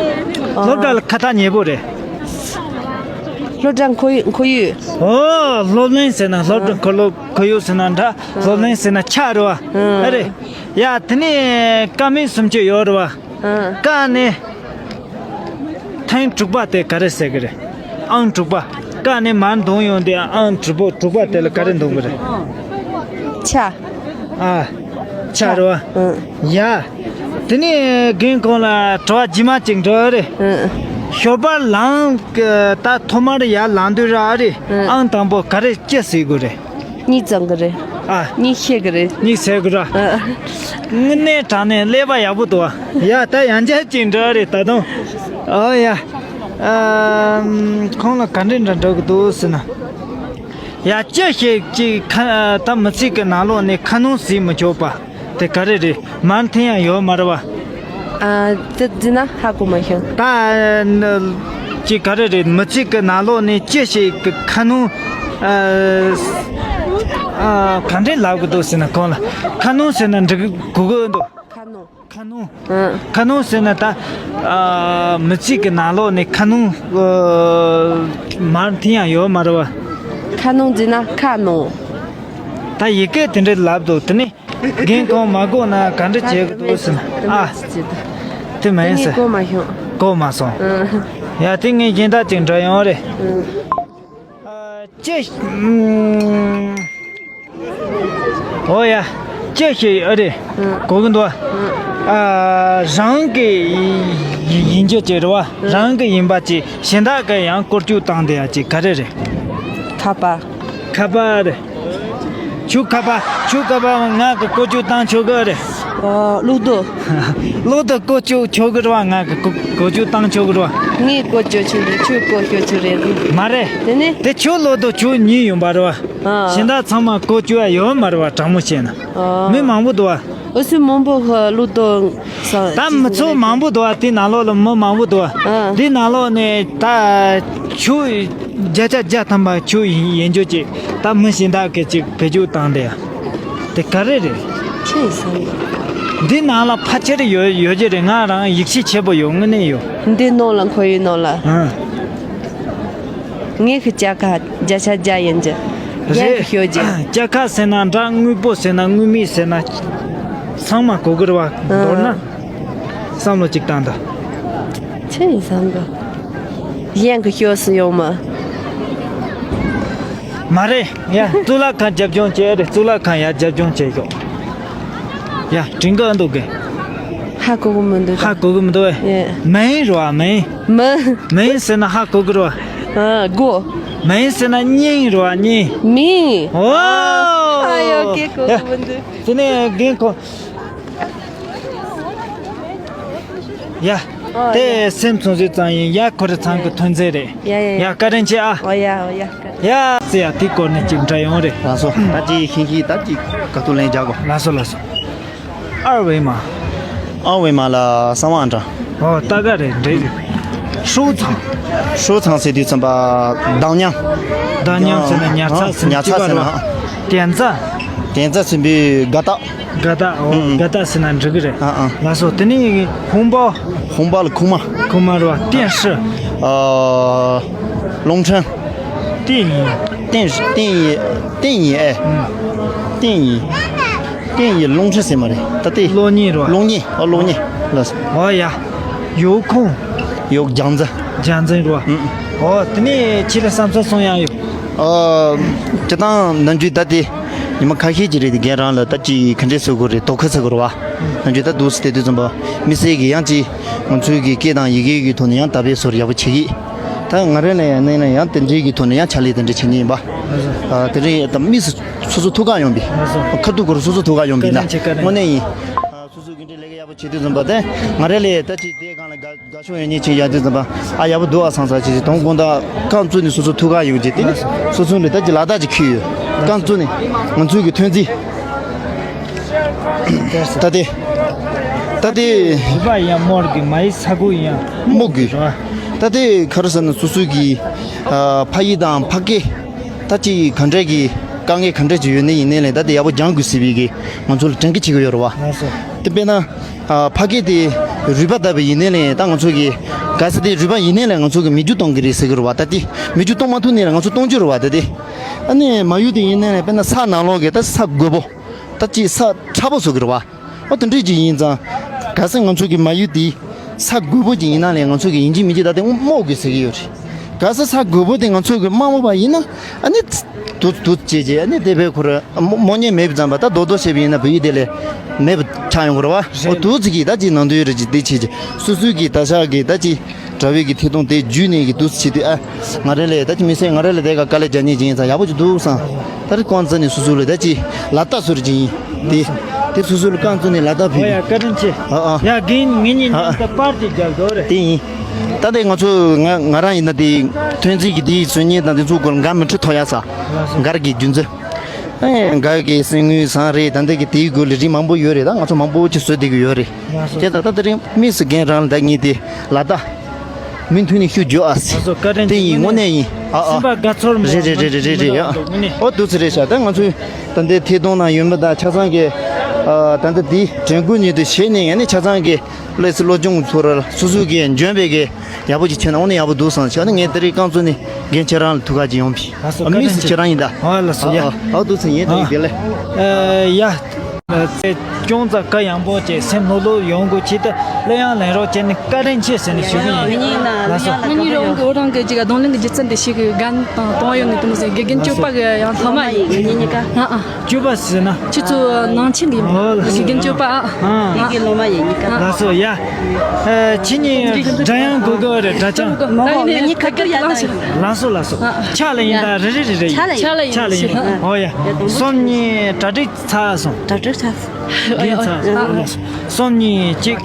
哦། སློབ་གྲྭ་ལ་ཁ་ཐག་ཉེ་པོ་རེད། 校长 ཁོར་ཡུག་ཁོར་ཡུག་ཨོ། སློབ་གླིང་ཟེར་ན། 校长 ཁོར་ཡུག་ཁོར་ཡུག་ཟེར་ན་འདྲ། 校长 ཟེར་ན་ཆགས་རེད་བ། ཨ་རེད། ཡ། དེ་ནས་ཀ་མད་སུམ་ཅུ་ཡོད་རེད་བ། ཨ། ཀ་ནས་ཐེངས་དྲུག་པ་དེ་ག་རེ་ཟེར་གི་རེད། ཨང་དྲུག་པ། ཀ་ནས་མར་འདོན་ཡོང་དུས་ཨང་དྲུག་པ། དྲུག་པ་དེ་ལ་ག་རེ་འདོན་གི་རེད། ཆ། ཨ། ཆ་རེད་བ། ཨ། ཡ། དེ་ནས་རྒན་ཁོང་ལ་དྲི་བ་རྗེས་མ་གཅིག་འདྲི་རེད། ཨ། ཞོགས་པར་ལངས་གི་ད་ཐོག་མར་ཡར་ལངས་དུས་ར་རེད། ཨ། ཨང་དང་པོ་ག་རེ་ཅི་ཟེར་དགོས་རེད། གཉིད་ཙམ་གི་རེད། ཨ། གཉིད་སད་གི་རེད། གཉིད་སད་གི་ར། ཨ། དངོས་གནས་དྲང་གནས་ཀླད་པ་ཡག་པོ་འདུག་ཨ། ཡ། ད་ཡང་བསྐྱར་ཅིག་འདྲི་རེད་ད་དུང་། ཨོ་ཡ། ཨ། ཁོང་ལ་ག་འདྲ་འདྲ་འདྲི་གི་འདུག་ཟེར་ན། ཡ། ཅི་ཞིག་ཅིག་ཁ་ད་མི་ཚིག་གི་ནང་ལོགས་ནས་ཁ་སྣོན་བཟོས་མི་ཆོག་པ་དེ་ག་རེ་རེད། མར་འཐེན་ཡ་ཡོད་མ་རེད་བ། ཨ། དེ་འདི་ན་ཧ་གོ་མ་བྱུང་། ད་ནི་ཅིག་ག་རེ་རེད། མི་ཚིག་གི་ནང་ལོགས་ནས་ཅི་ཞིག་གི་ཁ་སྣོན། ཨ། ཨ། ག་འདྲས་ལབ་གི་འདུག་ཟེར་ན། ཁོང་ལ་ཁ་སྣོན་ཟེར་ན་འགྲིག་གི་གོ་གི་འདུག་ཁ་སྣོན། ཁ་སྣོན། ཨ། ཁ་སྣོན་ཟེར་ན་ད། ཨ། མི་ཚིག་གི་ནང་ལོགས་ནས་ཁ་སྣོན། ཨ། མར་འཐེན་ཡ་ཡོད་མ་རེད་བ། ཁ་སྣོན་ཟེར་ན་ཁ་སྣོན། ད་ཡི་གེ་དེ་འདྲས་ལབ་འདུག་དེ་ནས་རྒན་ཁོང་མ་གོ་ན་ག་འདྲ་བྱེད་དགོས་འདུག་ཟེར་ན། ཨ། དེ་མ་ཡིན་ཟེར། གོ་མ་བྱུང་། གོ་མ་སོང་། ཨ། ཡ། དེ་ངས་གཞན་དག་ཅིག་འདྲི་ཡོང་རེད། ཨ། ཅི། ཨོ་ཡ། ཅི་ཞིག་ཨ་རེད། ཨ། གོ་གི་འདུག་ཨ། རང་གི་ཡིན་རྒྱུ་ཅིག་རེད་བ། རང་གི་ཡིན་པ་ཅིག་གཞན་དག་གི་ཡང་བཀོལ་སྤྱོད་བཏང་བསྡད་ཡ་ཅིག་ག་རེ་རེད། ཁ་པར། ཁ་པར་རེད། ཁྱོད་ཁ་པར། ཁྱོད་ཁ་པར་ང་གི་བཀོལ་སྤྱོད་བཏང་ཆོག་གི་རེད། ཨོ། གློག་རྡུལ། གློག་རྡུལ་བཀོལ་སྤྱོད་ཆོག་གི་རེད་བ། ང་གི་བཀོལ་སྤྱོད་བཏང་ཆོག་གི་རེད་བ། ངས་བཀོལ་སྤྱོད་ཆོག་རེད། ཁྱོད་བཀོལ་སྤྱོད་ཆོག་རེད། མ་རེད། དེ་ནས། དེ་ཁྱོད་གློག་རྡུལ་ཁྱོད་ཉོས་ཡོང་པ་རེད་བ། ཨ། གཞན་དག་ཚང་མ་བཀོལ་སྤྱོད་ཡ་ཡོད་མ་རེད་བ། དྲང་མོ་བཤད་ན། ཨ། མི་མང་པོ་འདུག་བ། འུ་ཚོ་མང་པོ་ཧ་གློག་རྡུལ་ས། ད་མི་ཚོ་མང་པོ་འདུག་བ། དེ་ནང་ལོགས་ལ་མི་མང་པོ་འདུག་བ། ཨ། དེ་ནང་ལོགས་ནས་ད་ཁྱོད་བརྒྱ་ཆ་བརྒྱ་ཐམ་པ་ཁྱོད་ཡིན་རྒྱུ་ཅིག་ད་མི་གཞན་དག་གིས་ཅིག་བེད་སྤྱོད་བཏང་བསྡད་ཡ། དེ་ག་རེ་རེད། ཆི་ཟེར། འདི་ནང་ལ་ཕལ་ཆེར་ཡོད་ཡོད་ཀྱི་རེད། ང་རང་ཡིད་ཆེས་ཆེ་པོ་ཡོད། དངོས་གནས་ཡོད། འདི་ནང་ལ་ཁོར་ཡུག་ནང་ལ། ཨང་། ངེད་ཀྱི་སྐྱ་ཁ་བརྒྱ་ཆ་བརྒྱ་ཡིན་གྱི། རེད། ཡན་གྱི་ཤོད་ཀྱི། སྐྱ་ཁ་ཟེར་ན་འདྲ། དངོས་པོ་ཟེར་ན། དངོས་མེད་ཟེར་ན། ཚང་མ་གོ་གི་རེད་བ། ཨང་། མདོར་ན། བསམ་བློ་གཅིག་བཏང་དང་། ཆི་ཡིན་བསམ་གི། གཞན་གྱི་ཤོག་སུ་ཡོང་མ། མ་རེད། ཡ། གཙུག་ལག་ཁང་རྒྱབ་ལྗོངས་བྱས་རེད། གཙུག་ལག་ཁང་ཡར་རྒྱབ་ལྗོངས་བྱས་ཤོག་ཡ། དྲན་གི་འདུག་གི། ཧ་གོ་གི་མི་འདུག་ཧ་གོ་གི་མི་འདུག་ཨེ། ཡ། མིང་རེད་བ། མིང་། མི། མིང་ཟེར་ན་ཧ་གོ་གི་རེད་བ། ཨ། གོ། མིང་ཟེར་ན་མིང་རེད་བ། མིང་། མིང་། ཨོ། ཨ་ཡོ། ཧ་གོ་གི་མི་འདུག་དེ་ནས་རྒན་ཁོ། ཡ། ཨོ། དེ་ཡ། སེམས་ཚོང་ཟོས་ཙང་ཡིན། ཡ། ཁོ་རེ་ཚང་གི་ཐོན་རྫས་རེད། ཡ་ཡ་ཡ། ཡ། བཀའ་དྲིན་ཆེ་ཨ། ཨོ་ཡ། ཨོ་ཡ། བཀའ་དྲིན། ཡ། ཟེར་ཡ། དེ་སྐོར་ནས་ཅིག་འདྲི་ཡོང་རེད། ལགས་སོ། ད་ཅིག་ཤིང་ཤིང་ད་ཅིག་ག་ཐུག་ལན་རྒྱག་གོ། ལགས་སོ། ལགས་སོ། 二维码། 二维码 ལ་གསང་བ་འདྲ། ཨོ། ད་ག་རེད། འདྲེ་རེད། 收藏། 收藏 ཟེར་དུས་ཙམ་པ་བདག་ཉར། བདག་ཉར་ཟེར་ན་ཉར་ཚགས་ཟེར་ན། ཉར་ཚགས་ཟེར་ན། 点赞། 点赞 ཟེར་བའི་དགའ་རྟགས། དགའ་རྟགས། ཨོ། ཨང་། དགའ་རྟགས་ཟེར་ན་འགྲིག་གི་རེད། ཨང་ཨང་། ལགས་སོ། དེ་ནས་红包། 红包 ལ་ཁུག་མ། ཁུག་མ་རེད་བ། 电视། ཨ། རླུང་འཕྲིན། 电影། 电视 电影 电影 ཨེ། ཨང་། 电影 电影 རླུང་འཕྲིན་ཟེར་མ་རེད་ད་དེ། གློག་བརྙན་རེད་བ། གློག་བརྙན། ཨ། གློག་བརྙན་ལགས་སོ། ཨོ་ཡ། 有空། ཡོག་རྒྱལ་མཚན། རྒྱལ་མཚན་རེད་བ། ཨུ། ཨོ་དེ་ནས་ཁྱེད་ལ་བསམ་ཚུལ་གསུང་ཡག་ཡོད། ཨ། སྤྱིར་བཏང་ནམ་རྒྱུན་ད་དེ་ཉི་མ་ཁ་ཤས་ཅིག་རེད་དེ། རྒན་རང་ལ་ད་ཅིག་ག་འདྲས་ཟེར་དགོས་རེད། དོ་ཁུར་ཟེར་དགོས་རེད་བ། ནམ་རྒྱུན་ད་འདུག་སེ་བལྟས་དུས་ཙམ་པ་མི་སེར་གྱིས་ཡང་ཅིག་ང་ཚོའི་གི་སྐད་དང་ཡི་གེ་གི་ཐོག་ནས་ཡང་དར་སྤེལ་བཟོ་རུ་ཡག་པོ་བྱེད་ཀྱི། ད་ང་རང་ལ་ཡང་གནས་ན་ཡང་དེ་འདྲའི་གི་ཐོག་ནས་ཡང་ཕྱག་ལས་དེ་འདྲ་བྱེད་ཀྱི་ཡིན་པ། ཨ། དེ་རིང་ད་དམིགས་སུ་སོ་སོ་ཐུགས་ཁག་ཡོང་བའི་ཁ་ཐུག་སྐོར་སོ་སོ་ཐུགས་ཁག་ཡོང་བའི་ན། དངོས་གནས་ཡིན། སོ་སོའི་གི་འདྲའི་ལས་ཀ་ཡག་པོ་བྱེད་དུས་ཙམ་པ་དེ་ང་རང་ལ་ད་ཅིག་དེ་སྒང་ལ་དགའ་དགའ་ཕྱོགས་ཡོད་མཁན་ཅིག་ཡོང་དུས་ཙམ་པ། ཨ། ཡག་པོ་འདུག་ཨ་བསམ་ས་ཅིག་ཅིག་དང་དགོང་དག་རྐང་བཙུགས་ནས་སོ་སོ་ཐུགས་ཁག་ཡོང་རྗེས་དེ་ནི་སོ་སོ་ལ་ད་ཅིག་ལག་རྟགས་ཅིག་འཁྱེར་ཡོད། རྐང་བཙུགས་ནས་ང་ཚོའི་གི་ཐོན་རྫས། ད་དེ། ད་དེ། རུས་པ་ཡང་རྨོ་དགོས། མ་ཡི་ས་ཁུག་ཡང་རྨོ་དགོས། ད་དེ་ག་རེ་ཟེར་ན་སོ་སོའི་གི། ཨ། ཕ་ཡུལ་དང་ཕ་སྐད། ད་ཅིག་ག་འདྲ་གི་དཀའ་ངལ་ག་འདྲ་ཅིག་ཡོད་ནའི་ཡིན་ནའི་ལས་ད་དེ་ཡག་པོ་སྦྱང་དགོས་ཟེར་བའི་གི་ང་ཚོ་ལ་དྲན་སྐུལ་བྱེད་ཀྱི་ཡོད་རེད་བ། ལགས་སོ། དེ་དཔེར་ན། ཨ། ཕ་སྐད་དེ་རུས་པ་ལྟ་བུ་ཡིན་ནའི་ལས་ད་ང་ཚོ་གི་གལ་སྲིད་དེ་རུས་པ་ཡིན་ནའི་ལས་ང་ཚོ་གི་མེ་སྒྱོགས་གཏོང་གི་རེད་ཟེར་གི་རེད་བ། ད་དེ་མེ་སྒྱོགས་གཏོང་མ་ཐུབ་ནའི་ལས་ང་ཚོ་གཏོང་རྒྱུ་རེད་བ། ད་དེ། ཨ་ནི་མ་ཡུག་དེ་ཡིན་ནའི་ལས་དཔེར་ན་ས་ནང་ལོགས་གི་ད་ས་རྒོད་པོ། ད་ཅིག་ས་ཕྲ་པོ་བཟོ་གི་རེད་བ། ཨོ་དེ་འདྲས་ཅིག་ཡིན་ཙང་། གལ་སྲིད་ང་ཚོ་གི་མ་ཡུག་དེ་ས་རྒོད་པོ་ཅིག་ཡིན་ན་ལས་ང་ཚོ་གི་ཡིན་གཅིག་མིན་གཅིག་ད་དེ་རྨོ་དགོས་ཟེར་གི་ཡོད་རེད། གལ་སྲིད་ས་རྒོད་པོ་དེ་ང་ཚོ་གི་མ་རྨོ་བ་ཡིན་ན། ཨ་ནི་དུ་དུ་བྱས་རྗེས་ཨ་ནི་དེ་བས་ཁོ་ར་རྨོ་མཁན་མེད་པ་ཙམ་པ། ད་རྡོག་རྡོག་བྱས་པ་ཡིན་ན་བོད་ཡིག་དེ་ལས་མེད་པ་ཆགས་ཡོང་གི་རེད་བ། ཨོ་དུ་ཚིག་གིས་ད་ཅིག་ནང་དོན་རེ་ཅིག་དེ་བྱས་རྗེས་སོ་སོའི་གི་ད་ཆགས་གི་ད་ཅིག་དྲ་བའི་གི་ཐད་གཏོང་དེ་བརྒྱུད་ནས་གི་འདུག་སེ་བྱེད་དུས། ཨ། ང་རང་ལ་ད་ཅི་མི་སེར་ང་རང་ལ་དེ་ག་དཀའ་ལས་རྒྱག་མཁན་ཅིག་ཡིན་ཙང་ཡག་པོ་ཅིག་འདུག་བསམ། ད་རེས་རྐང་བཙུགས་ནས་སོ་སོ་ལ་ད་ཅི་ལག་རྟགས་བཟོ་རྒྱུ་ཡིན། དེ་དེ་སོ་སོ་ལ་རྐང་བཙུགས་ནས་ལག་རྟགས་ཨོ་ཡ་ཕུལ། བཀའ་དྲིན་ཆེ། ཨ་ཨ། ཡ་རྒན་ངེད་གཉིས་ཨ་མཉམ་ཨ། དུ་པར་ཅིག་རྒྱག་དགོས་རེད། དེ་ཡིན། ད་དེ་ང་ཚོ་ང་ང་རང་ཡིན་ན་དེ་ཐོན་རྫས་ཀྱི་དེའི་བཟོ་མཁན་དང་དེ་ཚོ་སྐོར་འགན་མི་འཁྲི་ཐོབ་ཡ་ས། ལགས་སོ། འགར་གྱི་རྒྱུ་མཚན། ཨེ་འགར་གྱི་གསེར་དངུལ་ཟངས་རི་ད་འདི་གི་དེའི་སྐོར་ལ་རིགས་མང་པོ་ཡོད་རེད། ད་ང་ཚོ་མང་པོ་ཅིག་བཟོ་བསྡད་ཀྱི་ཡོད་རེད། ལགས་སོ། དེ་ད་ལྟ་དེ་རིང་དམིགས་སུ་རྒན་རང་ལ་ད་ངས་དེ་ལག་རྟགས་མུ་མཐུད་ནས་ཞུ་རྒྱུ་ཨ་སི། ལགས་སོ། བཀའ་དྲིན་དེ་ཆེ། ཡིན་དངོས་གནས་ཡིན། ཨ་ཨ། སེམས་པ་དགའ་ཚོར་མོ་རེད་རེད་རེད་རེད་རེད་ཨ། དངོས་གནས། ཨོ་དུ་ཚི་རེད་ཤག་ད་ང་ཚོའི་ད་ལྟའི་ཐད་གཏོང་ནང་ཡོད་མི་ད་ཆ་ཚང་གི་ཨ་ད་ལྟ་དེ་དྲན་སྐུལ་ཉིད་དུ་བྱས་ནས་ཡང་ནས་ཆ་ཚང་གི་སླེ་སི་སློབ་སྦྱོང་ཚོར་སོ་སོ་གི་འཇོན་པའི་གི་ཡག་པོ་ཅིག་བྱས་ན་དངོས་གནས་ཡག་པོ་འདུག་བསམ་ཤག་ནི་ངས་དེ་རིང་རྐང་བཙུགས་ནས་རྒན་ཁྱེད་རང་ལ་ཐུགས་ཁག་ཅིག་ཡོང་བྱས། ལགས་སོ། ཨ་དམིགས་སུ་ཁྱེད་རང་ཡིན་ད། ཨ་ལགས་སོ། ཡ། ཨ་ཨ་དུ་ཚི་ཡིན་ད་ཡིན་དེ་ལས། ཨ་ཡ། ཨ་ཅུང་ཙམ་བཀའ་ཡངས་པོ་བྱས་སེམས་ལྷོད་ལྷོད་ཡོང་དགོས། ཆེད་དུ་གླུ་དབྱངས་ལེན་རོགས་བྱས་ནས་བཀའ་དྲིན་ཆེ་ཟེར་ནས་ཞུ་གི་ཡིན། ལགས་སོ། ང་གཉིས་རང་གི་འོ་རང་གི་ཅིག་གདོང་ལེན་གྱི་སྒྱུ་རྩལ་འདི་ཤེས་གི་རྒན་དང་གཏོང་ཡོང་ནས་དུ་མ་ཟེར་དགེ་རྒན་སྐྱོབ་པ་གི་ཡང་ཐོག་མ་ཡིན། ངེད་གཉིས་ཀ་ཨ་ཨ། སྐྱོབ་པ་ཟེར་ན། ཁྱེད་ཚོ་ནང་ཆེན་གི་ཨོ་ལགས་སོ། དགེ་རྒན་སྐྱོབ་པ་ཨ། ཨ། ཡི་གེ་ལོ་མ་ཡིན་གཉིས་ཀ་ལགས་སོ། ཡ། ཨ་ཁྱེད་གཉིས་སྒྲ་དབྱངས་གོ་གི་རེད། སྒྲ་ཅང་། མོ་མོ་ངེད་གཉིས་ཁ་ཁ་ཡ་ད་ཡིན། ལགས་སོ་ལགས་སོ། ཨ་ཨ། ཕྱག་ལ་ཡིན་ད། ཡ། རེ་རེ་རེ་རེ་ཡིན། ཕྱག་ལ་ཡིན། ཕྱག་ལ་ཡིན། ཕྱག་ལ་ཡིན། ཨོ་ཡ། སོམ་ཉི་གྲ་སྒྲིག་ཚར་སོང་། གྲ་སྒྲིག་ཚར་སོང་། རྒན་ཚང་། སོམ་ཉི་གཅིག་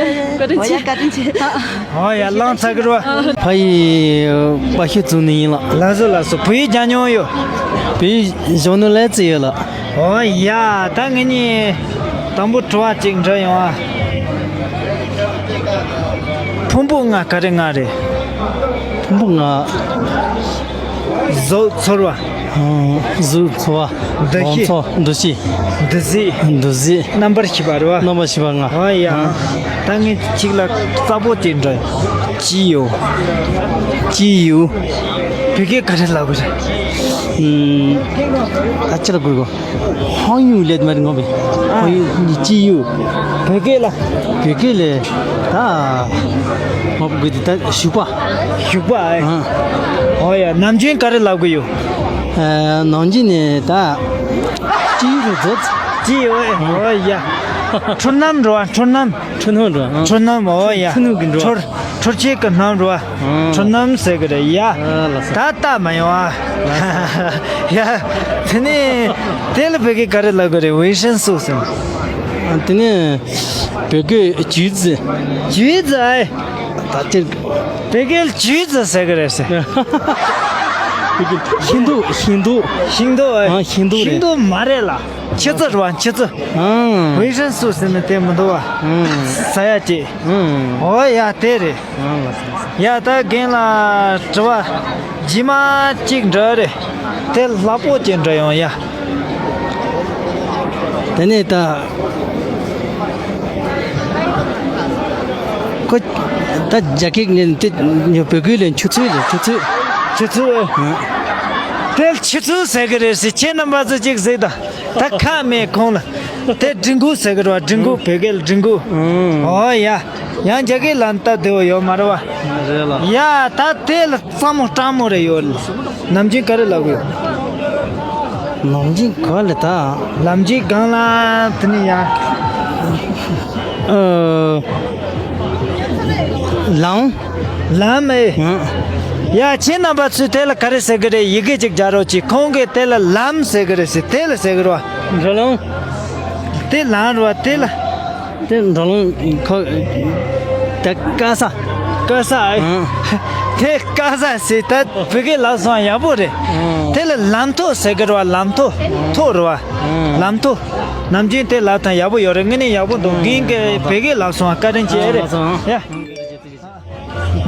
བཀའ་དྲིན་ཆེ། ཨོ་ཡ། བཀའ་དྲིན་ཆེ། ཨོ་ཡ། བླངས་ཚར་གི་རེད་བ། ཕ་ཡི་པ་ཤུ་བཙུགས་ནི་ཡིན་ལགས། ལགས་སོ་ལགས་སོ། བོད་ཡིག་སྦྱང་མྱོང་ཡོད། བོད་ཡིག་སྦྱང་ནི་ལས་ཙི་ཡོད་ལགས། ཨོ་ཡ། ད་ངེད་གཉིས་དང་པོ་དྲི་བ་གཅིག་འདྲི་ཡོང་ཨ། ཕུང་པོ་ལྔ་ག་རེ་ལྔ་རེད། ཕུང་པོ་ལྔ། གཟུགས་ཚོར་བ། གཟུགས་ཚོར་བ། འདུ་ཤེས། ཚོར། འདུ་ཤེས། འདུ་བྱེད། འདུ་བྱེད། རྣམ་པར་ཤེས་པ་རེད་བ། རྣམ་པར་ཤེས་པ་ལྔ། ཨ་ཡ། ཨ། ད་ངས་གཅིག་ལ་རྩ་བོ་གཅིག་འདྲི། ཅི་ཡོད། ཅི་ཡོད། བོད་སྐད་ག་རེ་ལབ་གི་རེད། ཨུམ། ད་ཅི་ལ་དགོས་གོ། ཧང་ཡུ་ལེད་མར་ངོ་བེ། ཧང་ཡུ་ཅི་ཡོད། བོད་སྐད་ལ། བོད་སྐད་ལ། ད། ངོ་བོ་གི་ད་ཞུགས་པ། ཞུགས་པ་ཨེ། ཨ། ཨོ་ཡ། ནམ་རྒྱུན་ག་རེ་ལབ་གི་ཡོད། ཨ། ནམ་རྒྱུན་ནས་ད། ཅི་ཡོད་རེད་ཟེར། ཅི་ཡོད་ཨེ། ཨོ་ཡ། འཁྲུལ་སྣང་འགྲོ་བ། འཁྲུལ་སྣང་། འཁྲུལ་སྣང་འགྲོ་བ། ཨ། འཁྲུལ་སྣང་། ཨོ་ཡ། འཁྲུལ་སྣང་གི་འགྲོ་བ། འཁྲུལ། འཁྲུལ་བྱེད་ཀྱི་སྣང་འགྲོ་བ། ཨ། འཁྲུལ་སྣང་ཟེར་གི་རེད་ཡ། ཨ་ལགས་སོ། ད་ལྟ་མ་ཡོང་ཨ། ཡ། དེ་ནས་དེ་ལ་བོད་སྐད་ག་རེ་ལབ་གི་རེད། ཝེ་ཧྲན་སུ་ཟེར། ཨ། དེ་ནས་བོད་སྐད་橘子།橘子ཨེ། ད་ཅི། བོད་སྐད་橘子ཟེར་གི་རེད་ཟེར། བོད་སྐད་ཤིང་ཏོག་ཤིང་ཏོག་ཤིང་ཏོག་ཨེ། ཨ། ཤིང་ཏོག་རེད། ཤིང་ཏོག་མ་རེད་ལ། ཆུ་ཚོད་རེད་བ། ཆུ་ཚོད། ཨང་། ཝེ་ཧྲན་སུ་ཟེར་ནས་དེ་མི་འདུག་བ། ཨང་། ཟ་ཡ་ཅིག་ཨང་། ཨོ་ཡ་དེ་རེད། ཨང་། ལགས་སོ། ཡ་ད་རྒན་ལགས་དྲི་བ་རྗེས་མ་གཅིག་འདྲི་རེད། དེ་ལྷག་པོ་ཅན་འདྲ་ཡོང་ཡ། དེ་ནས་ད་ཁོ་ད་རྒྱ་སྐད་ནས་དེ་བོད་སྐད་ལས་ཆུ་ཚོད་ལས་ཆུ་ཚོད། ཆུ་ཚོད། ཨ། དེ་ཆུ་ཚོད་ཟེར་གི་རེད་ཟེར། ཁྱེད་རྣམ་པ་ཚོ་ཅིག་གཟིགས་དང་། ད་ཁ་མེད་གོང་ལ། དེ་སྒྲིག་འགོ་ཟེར་གི་རེད་བ། སྒྲིག་འགོ། བོད་སྐད་ལ་སྒྲིག་འགོ། ཨང་། ཨོ་ཡ། ཡང་རྒྱ་སྐད་ལ་ད་དེ་བོ་ཡོད་མ་རེད་བ། རེད་ལ། ཡ་ད་དེ་ལ་གཙང་མོ་སྐྲག་མོ་རེ་ཡོད། ནམ་རྒྱུན་ག་རེ་ལབ་གི་ཡོད། ནམ་རྒྱུན་ག་ལ་ད། ལམ་རྒྱུད་སྒང་ལ་དེ་ནི་ཡ། ཨ། ལམ། ལམ་ཨེ། ཨ། ཡ་ཁྱེད་རྣམ་པ་ཚོས་དེ་ལ་ག་རེ་ཟེར་གི་རེད། ཡི་གེ་ཅིག་སྦྱར་རོགས་གྱིས། ཁོང་གིས་དེ་ལ་ལམ་ཟེར་གི་རེད་ཟེར། དེ་ལ་ཟེར་གི་རེད་བ། འགྲོ་ལམ། དེ་ལམ་རེད་བ། དེ་ལ། དེ་འགྲོ་ལམ་ཁོ། དེ་དཀའ་ས། དཀའ་ས་ཨེ། ཨང་། དེ་དཀའ་ས་ཟེར། ད་བོད་སྐད་ལབ་སོང་ཡག་པོ་རེད། ཨང་། དེ་ལ་ལམ་ཐོག་ཟེར་གི་རེད་བ། ལམ་ཐོག། ཐོག་རེད་བ། ཨང་། ལམ་ཐོག། ནམ་རྒྱུན་དེ་ལབ་ཐང་ཡག་པོ་ཡོད་རེད། དངོས་གནས་ཡག་པོ་འདུག། ཨང་། རྒན་གྱིས་བོད་སྐད་ལབ་སོང་བཀའ་དྲིན་ཆེ་ཨེ་རེད། ཨང་། ཡ།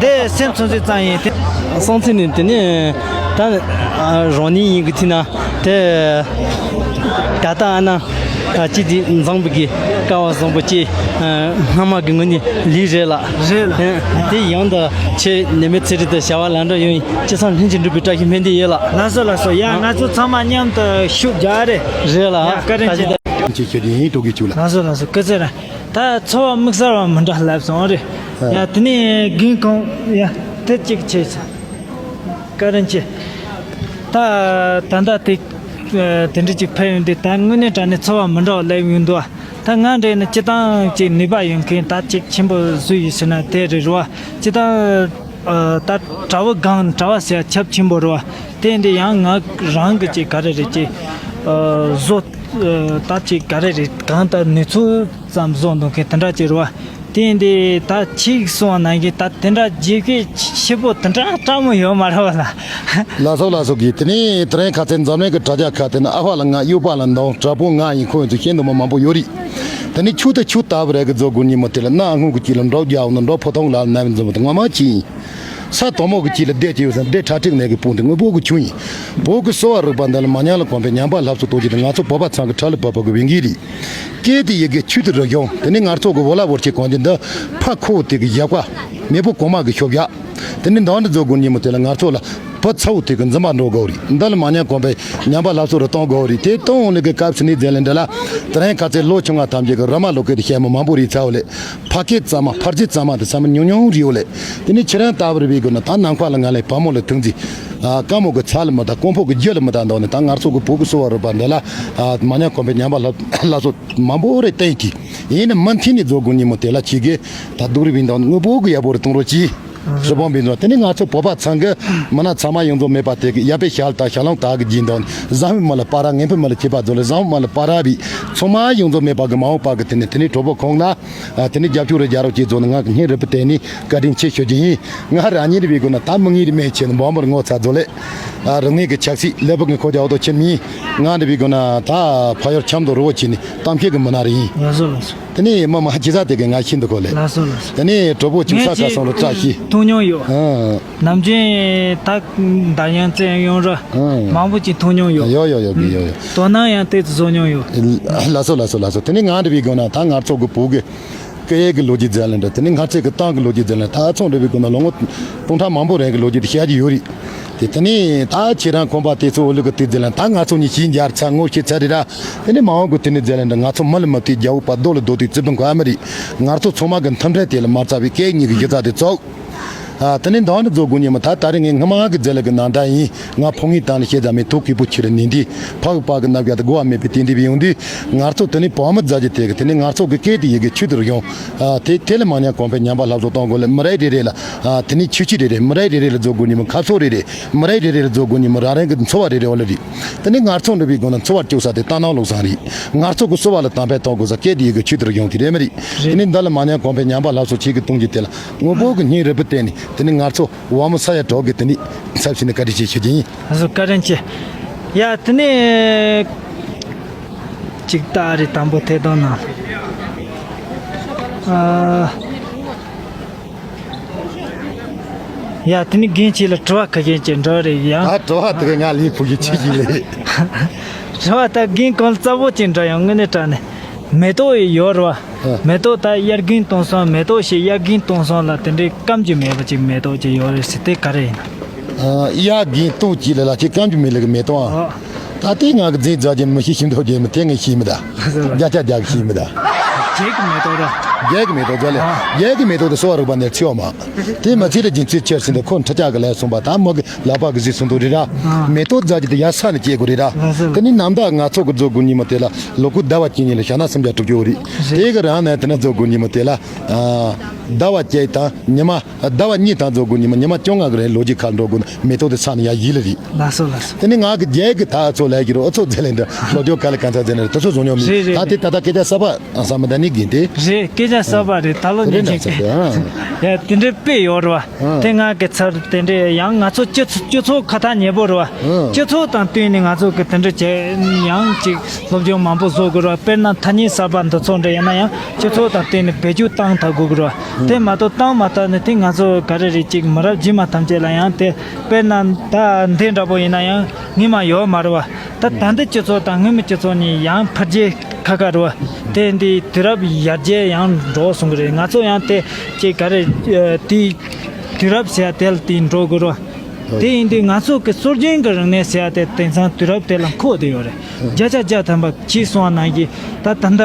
དེ་སེམས་ཚོར་ཚོད་ཙམ་ཡིན་ཏེ། སོང་ཚེ་ནི་དེ་ནས་ད་རང་ཉིད་ཡིན་གི་ཐི་ན་དེ་ད་ལྟ་ཨ་ན་ཅི་དེ་འཛོམས་པ་གི་སྐལ་བ་བཟང་པོ་ཅི་སྔ་མ་གི་ངོས་ནས་ལུས་རེད་ལ། རེད་ལ། དེ་ཡང་ད་ཆེ་ནད་མེད་ཚེ་རིང་དང་བྱ་བ་ལམ་འགྲོ་ཡོང་ཡིན། ཅི་སང་ལྷན་ཅིག་འགྲུབ་པའི་བཀྲ་ཤིས་སྨོན་འདུན་ཡོད་ལ། ལགས་སོ་ལགས་སོ། ཡ་ང་ཚོ་ཚང་མ་མཉམ་དུ་ཤུགས་རྒྱག་རེད། རེད་ལ། ཡ་བཀའ་དྲིན་ཆེ། ཅི་ཁྱོད་ཀྱི་ཡིན་འགྲོ་གི་བཅུག་ལ། ལགས་སོ་ལགས་སོ། སྐུ་ཚེ་རིང་། ད་ཚོར་བ་དམིགས་བསལ་བ་མི་འདྲ་ལབ་སོང་རེད། ཡ་དེ་ནས་རྒན་ཁོང་ཡ་དེ་གཅིག་བྱས་ཚར། བཀའ་དྲིན་ཆེ། ད་ད་ལྟ་དེ་དེ་འདྲ་ཅིག་ཕེབས་ཡོང་དུས་ད་དངོས་གནས་དྲང་གནས་ཚོར་བ་མི་འདྲ་བ་སླེབས་ཡོང་འདུག། ད་ང་འདྲ་ནི་སྤྱི་བཏང་ཅིག་ནུས་པ་ཡོད་མཁན་ད་ཅིག་ཆེན་པོ་བཟོས་ཡོད་ཟེར་ན་དེ་རེད་རེད་བ། སྤྱི་བཏང་ད་གྲྭ་བ་སྒང་གྲྭ་བ་ཟེར་ཁྱབ་ཆེན་པོ་རེད་བ། དེ་འདི་ཡང་ང་རང་གི་ཅིག་ག་རེ་རེད་ཅིག་བཟོ། ད་ཅིག་ག་རེ་རེད། གང་ལྟར་ནུས་ཚོད་ཙམ་བཟོ་འདོད་མཁན་དེ་འདྲ་ཅིག་རེད་བ། དེ་འདི་ད་ཅིག་གསུངས་པ་ནང་བཞིན་ད་དེ་འདྲ་རྒྱུས་ཁྱད་ཆེ་པོ་དེ་འདྲ་སྤྲང་མོ་ཡོད་མ་རེད་བ་ལ། ལགས་སོ་ལགས་སོ་གིས། དེ་ནས་དེ་རིང་ཁ་ཚན་འཛམ་གླིང་གི་དྲ་རྒྱ་ཁག་དེ་ན་ཨ་ཕ་ལ་ང་གཡོག་པ་ལ་འདང་དྲག་པོ་ང་ཡིན་ཁོ་ཡིན་ཚུལ་ཤེས་འདུག་མི་མང་པོ་ཡོད་རེད། དེ་ནས་ཆུ་དེ་ཆུ་ལྟ་བུ་རེད་གི་བཟོ་དགོས་ཉིན་མོ་དེ་ལ་གནའ་སྔོན་གྱི་ལ་འབྲོག་རྒྱ་བོ་ན་འབྲོག་ཕོ་ཐོང་ལ་ནམ་འཛོམས་དེ་ངོ་མ་ཅི་ཡིན། ས་དོག་མོ་གི་ཅི་ལ་བསྡད་ཀྱི་ཡོད་ས་བསྡད་ཁྲ་ཁྲིག་ནས་གི་སྤུན་དེ་དངོས་པོ་གི་ཆུ་ཡིན། བོད་ཀྱི་གསོ་བ་རིག་པ་འདི་ལ་མ་ཉམས་ལ་གོམས་པའི་ཉམས་པ་སླར་གསོ་གཏོང་རྒྱུ་དེ་ང་ཚོ་བོད་པ་ཚང་གི་ཁྲག་ལ་བབས་པ་གི་འོས་འགན་རེད། སྐད་དེ་ཡི་གེ་ཆོས་དེ་རིག་གཞུང་དེ་ནི་ང་ཚོ་གི་བོད་ལ་བོད་ཆས་གོན་རྒྱུ་འདི་ཕ་ཁོ་དེ་གི་ཡག་པ་མེས་པོ་གོང་མ་གི་ཤོབ་ཡག་དེ་ནི་འདང་འདི་རྫོགས་དགོས་ཉིན་མོ་དེ་ལ་ང་ཚོ་ལ་བུ་ཚ་བོ་དེ་གི་འཛིན་པ་འགྲོ་དགོས་རེད། འདི་ལ་མ་ཉམས་གོམས་པའི་ཉམས་པ་སླར་གསོ་རུ་གཏོང་དགོས་རེད། དེ་གཏོང་ལས་ཀྱི་སྐབས་སུ་ནི་རྫས་ལས་འདི་ལ་དེ་རིང་ཁ་ཚེ་ལོ་ཆུང་བ་ཐམས་ཅད་ཀྱི་ར་མ་ལོ་སྐད་དེ་བཤད་མོ་མང་པོ་རེད་ཚ་བོ་ལས། ཕ་སྐད་གཙང་མ་ཕར་རྒྱུད་གཙང་མ་དེ་ཚང་མ་ཉུང་ཉུང་རེད་བ་ལས། དེ་ནས་ཁྱེད་རང་ལྟ་བུར་བའི་སྒོ་ནས་ད་ནམ་མཁའ་ལ་ང་ལས་བུ་མོ་ལ་ཐུག་འཛིན། ཨ་དཀའ་མོ་གི་ཚ་ལ་མི་ད་དཀོན་ཕོག་གི་རྒྱུ་ལ་མི་ད་འདོག་ནས་ད་ང་ཚོ་གི་བོད་ཀྱི་གསོ་བ་རིག་པ་འདི་ལ་ཨ་མ་ཉམས་གོམས་པའི་ཉམས་པ་ལ་ལ་སོ་མང་པོ་རེ་བསྟན་གི། ཡིན་ནི་མུ་མཐུད་ནས་རྫོགས་དགོས་ཉིན་མོ་དེ་ལ་ཁྱེད་ཀྱིས་ད་སྡུག་རུས་བིན་དང་དངོས་པོ་གི་ཡག་པོ་རེ་གཏོང་རོགས་གྱིས། རི་བོང་བིན་དང་དེ་ནས་ང་ཚོ་བོད་པ་ཚང་གི་མི་སྣ་ཚང་མ་ཡོངས་རྫོགས་མེད་པ་དེ་གི་ཡ་པའི་ཞལ་ད་ཞལ་ལོང་དག་གི་སྦྱིན་དང་བཟང་བའི་མི་ལ་པ་ར་ངན་པའི་མི་ལ་ཁྱེད་པ་རྫོགས་ལ་བཟང་བའི་མི་ལ་པ་ར་བི་ཚང་མ་ཡོངས་རྫོགས་མེད་པ་གི་མ་འོངས་པ་གི་དེ་ནས་དེ་ནས་གྲོགས་པོ་ཁོང་ལ། ཨ་དེ་ནི་རྒྱབ་སྐྱོར་རེ་རྒྱག་རོགས་བྱེད་རྫོགས་ནི་ང་གི་སྙིང་རུས་པའི་སྟེང་ནས་བཀའ་དྲིན་ཆེ་ཞུ་རྒྱུ་ཡིན། ང་རང་ཉིད་རེ་བའི་སྒོ་ནས་ད་མི་ངེས་རེ་མེད་ཆེ་ནི་འབོམ་པར་ངོ་ཚ་རྫོགས་ལས། ཨ་རིག་གནས་ཀྱི་ཆབ་སྲིད་ཀླད་པ་ངས་ཁོ་རྒྱ་འོ་དོ་ཆེ་མིན། ང་རེ་བའི་སྒོ་ནས་ད་ཕ་ཡུལ་ཆབ་མདོ་རི་བོ་ཆེ་ནི་གཏམ་བཤད་ཀྱི་མི་སྣ་རེ་ཡིན། ལགས་སོ་ལགས་སོ། དེ་ནས་མི་མ་ཇི་ས་དེ་གི་ང་ཤིན་ཏུ་གོ་ལས། ལགས་སོ་ལགས་སོ། དེ་ནས་གྲོགས་པོ་ཅུང་ས་ཁ་སང་ལོ་བཀྲ་ཤིས། མཐོང་མྱོང་ཡོད། ཨང་། ནམ་རྒྱུན་ད་འདར་ཡང་བཙན་ཡོང་ར་ཨང་། མང་པོ་ཅིག་མཐོང་མྱོང་ཡོད། ཡོད་ཡོད་ཡོད་གི་ཡོད་ཡོད། དོ་སྣང་ཡང་ཏོག་ཙམ་བཟོ་མྱོང་ཡོད། ལགས་སོ་ལགས་སོ་ལགས་སོ། དེ་ནས་ང་འདྲ་བའི་སྒོ་ནས་ད་ང་ཚོ་གི་བོད་གི་སྐད་ཡིག་གི་ལོ་རྒྱུས་མཛད་ལ་འདྲ། དེ་ནས་ང་ཚོ་གི་ཏང་གི་ལོ་རྒྱུས་མཛད་ལ་ད་ཚོང་འདྲ་བའི་སྒོ་ནས་ལོ་ངོ་སྟོང་ཕྲག་མང་པོ་རིང་གི་ལོ་རྒྱུས་དེ་བཤད་རྒྱུ་ཡོད་རེད། དེ་དེ་ནས་ད་ཁྱེད་རང་ཁོམ་པ་དེ་ཚོ་འོ་ལུག་གི་དུས་མཛད་ལ་ད་ང་ཚོ་གཉིས་ཤིག་མཇལ་ཚར་ངོ་ཤེས་ཚར་རེད་ར། དེ་ནས་མ་འོངས་གི་དུས་ནས་མཛད་ལ་འདྲ། ང་ཚོ་མི་ལ་མི་བལྟས་རྒྱ་བོད་པ་རྡོ་ལ་རྡོ་བལྟས་རྩིས་དཔོན་ག་མི་རེད། ང་ཚོ་ཚང་མ་གི་མཐུན་སྒྲིལ་དེ་ལ་མ་རྩ་བའི་སྐད་གཉིས་ཀྱི་གཞི་རྩ་དེ་བཙུགས། ཨ་དེ་ནས་འདང་ནི་རྫོགས་དགོས་ཉིན་མོ་ད་ད་རེས་ངས་སྔ་མ་གི་རྫས་ལ་གི་ནང་ད་ཡིན། ང་ཕོ་ངའི་སྟེང་ལ་བཤད་ཙམ་མེད་ཐུགས་གུས་པོ་ཆེ་རུ་ནས་འདི་ཕ་གི་པ་གི་རྣམ་རྒྱལ་དུ་གོ་བ་མེད་པའི་དེ་འདྲ་བའི་ཡོང་དུས་ང་ཚོ་དེ་ནས་བོད་མི་མཛའ་གི་དེ་གི་དེ་ནས་ང་ཚོ་གི་སྐད་དེ་ཡི་གེ་ཆོས་དེ་རུ་ཡོང་། ཨ་དེ་དེ་ལ་མ་ཉམས་གོང་འཕེལ་ཉམས་པ་སླར་གསོ་གཏོང་དགོས་ལ་མི་རེ་རེ་རེ་ལ་ཨ་དེ་ནས་ཆོས་ཆོས་རེ་རེ་མི་རེ་རེ་རེ་ལ་རྫོགས་དགོས་ཉིན་མོ་ཁ་ཕྱོགས་རེ་རེ་མི་རེ་རེ་རེ་ལ་རྫོགས་དགོས་ཉིན་མོ་རང་རང་གི་འཚོ་བ་རེ་རེ་བ་ལ་རེད། དེ་ནས་ང་ཚོ་འདྲ་བའི་སྒོ་ནས་འཚོ་བར་བཅུག་ས་དེ་ལྟ་ནང་ལོག་སང་རེད། ང་ཚོ་གི་གསོ་བ་ལ་དམ་པའི་ཐོག་དགོས་ས་སྐད་དེ་ཡི་གེ་ཆོས་དེ་རུ་ཡོང་དེ་རེད་མི་རེད། དེ་ནས་འདི་ལ་མ་ཉམས་གོང་འཕེལ་ཉམས་པ་སླར་གསོ་བྱེད་ཀྱི་གཏོང་རྒྱུ་དེ་ལ། དངོས་པོ་གི་སྙིང་རུས་པའི་སྟེང་ནས་དེ་ནི་ང་ཚོ་བ་མོ་ས་ཡ་གྲོགས་ཀྱི་དེ་ནི་ཚབ་བྱས་ནས་བཀའ་དྲིན་ཆེ་ཞུ་རྒྱུ་ཡིན། ང་ཚོ་བཀའ་དྲིན་ཆེ། ཡ་དེ་ནི་ཅིག་ལྟ་རེ་དང་པོ་ཐད་གཏོང་ན། ཨ། ཡ། དེ་ནི་རྒན་ཁྱེད་ལ་དྲི་བ་ཁ་ཤས་ཅིག་འདྲི་རེད་ཡ། ད་དྲི་བ་དེ་ག་ང་ལན་ཕུལ་རྒྱུ་ཅི་ཞིག་ལས། དྲི་བ་ད་རྒན་གང་ལ་རྩ་བོ་ཅིག་འདྲི་ཡང་དངོས་གནས་དྲང་གནས་མེ་ཏོག་ཡོད་རེད་བ། ཨ། མེ་ཏོག་ད་དབྱར་དགུན་སྟོན་སོང་། མེ་ཏོག་ཞིག་དབྱར་དགུན་སྟོན་སོང་ལ་དེ་འདྲའི་སྐམ་རྒྱུ་མེད་པ་ཅིག་མེ་ཏོག་ཅིག་ཡོད་རེད་ཟེར་དེ་ག་རེ་ཡིན་ན། ཨ། དབྱར་དགུན་སྟོན་གྱི་ལ་ལ་ཅིག་སྐམ་རྒྱུ་མེད་ལ་གི་མེ་ཏོག་ཨ། ཨ། ད་དེ་ང་གི་འཛིན་རྫ་ཅན་མི་ཤེས་ཤིང་འདོགས་རྒྱུ་མི་དེ་ངས་ཤེས་མི་ད། བརྒྱ་ཆ་བརྒྱ་གི་ཤེས་མི་ད། རྒྱལ་གི་མེ་ཏོག་ར། རྒྱལ་གི་མེ་ཏོག་རྫ་ལས། ཨ། རྒྱལ་གི་མེ་ཏོག་དེ་གསོ་བ་རིག་པ་ནས་ཚིག་འོ་མ། དེ་མ་ཚིག་ལ་སྦྱིན་ཚིག་ཆེར་ཟིན་ཏེ་ཁོ་འཕྲུལ་ཆས་གི་ལས་གསུངས་པ་ད་མོ་གི་ལག་པ་གི་གཟིགས་སུ་འདུག་རེད་ར། ཨ། མེ་ཏོག་རྫ་ཅན་དེ་ཡར་ས་ནས་སྐྱེ་དགོས་རེད་ར། ལགས་སོ། དེ་ནི་ནམ་ཟླ་ང་ཚོ་གི་རྫོགས་དགུ་ཉིན་མོ་དེ་ལ་ལོ་ཀུ་ཟླ་བ་གཅིག་ཉིན་ལ་ཞག་ན་སུམ་བརྒྱ་དྲུག་ཅུ་རེད། རེད། དེ་གི་རང་ནས་དེ་ན་རྫོགས་དགུ་ཉིན་མོ་དེ་ལ། ཨ། ཟླ་བ་གཅིག་དང་ཉི་མ། ཟླ་བ་གཉིས་དང་རྫོགས་དགུ་ཉི་མ་ཉི་མ་བཅོ་ལྔ་གི་རིང་ལོ་རྒྱུས་ཁ་འགྲོ་དགོས་ན་མེ་ཏོག་དེ་ས་ནས་ཡར་ཡིན་ལ་རེད། ལགས་སོ་ལགས་སོ། དེ་ནི་ང་གི་རྒྱལ་གི་ད་ཚོ་ལས་ཀྱི་རོ་ཨ་ཚོ་རྫས་ལས་འདྲ་ལོ་རྒྱུས་ག་ལ་གང་ཚ་རྫས་ནས་ད་ཚོ་བཟུང་མྱོང་མི། རེད་རེད། ད་དེ་ད་ལྟ་སྐད་ཆ་གསར་པ་ཨ་ས་མི་ད་ནི་གིན་དེ། རེད། སྐད་ཆ་གསར་པ་རེད། ད་ལོ་རེད་ཉན་ན་ཆེན་ས་དེ་ཨ། ཡ་དེ་འདྲའི་དཔེ་ཡོད་རེད་བ། ཨ། དེ་ང་གི་ཚར་དེ་འདྲའི་ཡང་ང་ཚོ་སྤྱི་ཚོགས་སྤྱི་ཚོགས་ཁ་ཐག་ཉེ་པོ་རེད་བ། ཨ། སྤྱི་ཚོགས་དང་བསྟུན་ནས་ང་ཚོ་གི་དེ་འདྲ་བྱས་ཡང་ཅིག་སློབ་སྦྱོང་མང་པོ་བཟོ་དགོས་རེད་བ། དཔེར་ན་ཐ་སྙད་གསར་པ་འདི་ཚོ་འདྲ་ཡིན་ན་ཡང་སྤྱི་ཚོགས་དང་བསྟུན་ནས་བེད་སྤྱོད་བཏང་ཐུབ་དགོས་ཀྱི་རེད་བ། དེ་མ་གཏོགས་བཏང་མ་ཐུབ་ན་དེ་ང་ཚོ་ག་རེ་རེད་ཅིག་མི་རབས་རྗེས་མ་ཐམས་ཅད་ལ་ཡང་དེ་དཔེར་ན་ད་འདི་འདྲ་པོ་ཡིན་ན་ཡང་སྔོན་མ་ཡོད་མ་རེད་བ། ད་ད་འདི་སྤྱི་ཚོགས་དང་སྔོན་མའི་སྤྱི་ཚོགས་གཉིས་ཡང་འཕེལ་རྒྱས་ཁ་ཁ་རེད་བ། དེ་འདི་དུས་རབས་ཡར་རྒྱས་ཡང་འགྲོ་སོང་གི་རེད། ང་ཚོ་ཡང་དེ་ཅིག་ག་རེ་དེ་དུས་རབས་ཟེར་ཡ་དེ་ལ་དེ་འགྲོ་དགོས་རེད་བ། དེ་ཡིན་དུས་ང་ཚོ་གི་སྲོལ་རྒྱུན་གྱི་རིག་གནས་ཟེར་ཡ་དེ་དེང་སང་དུས་རབས་དེ་ལ་འཁོད་བསྡད་ཡོད་རེད། བརྒྱ་ཆ་བརྒྱ་ཐམ་པ་ཁྱེད་གསུངས་པ་ནང་བཞིན་ད་ད་ལྟ་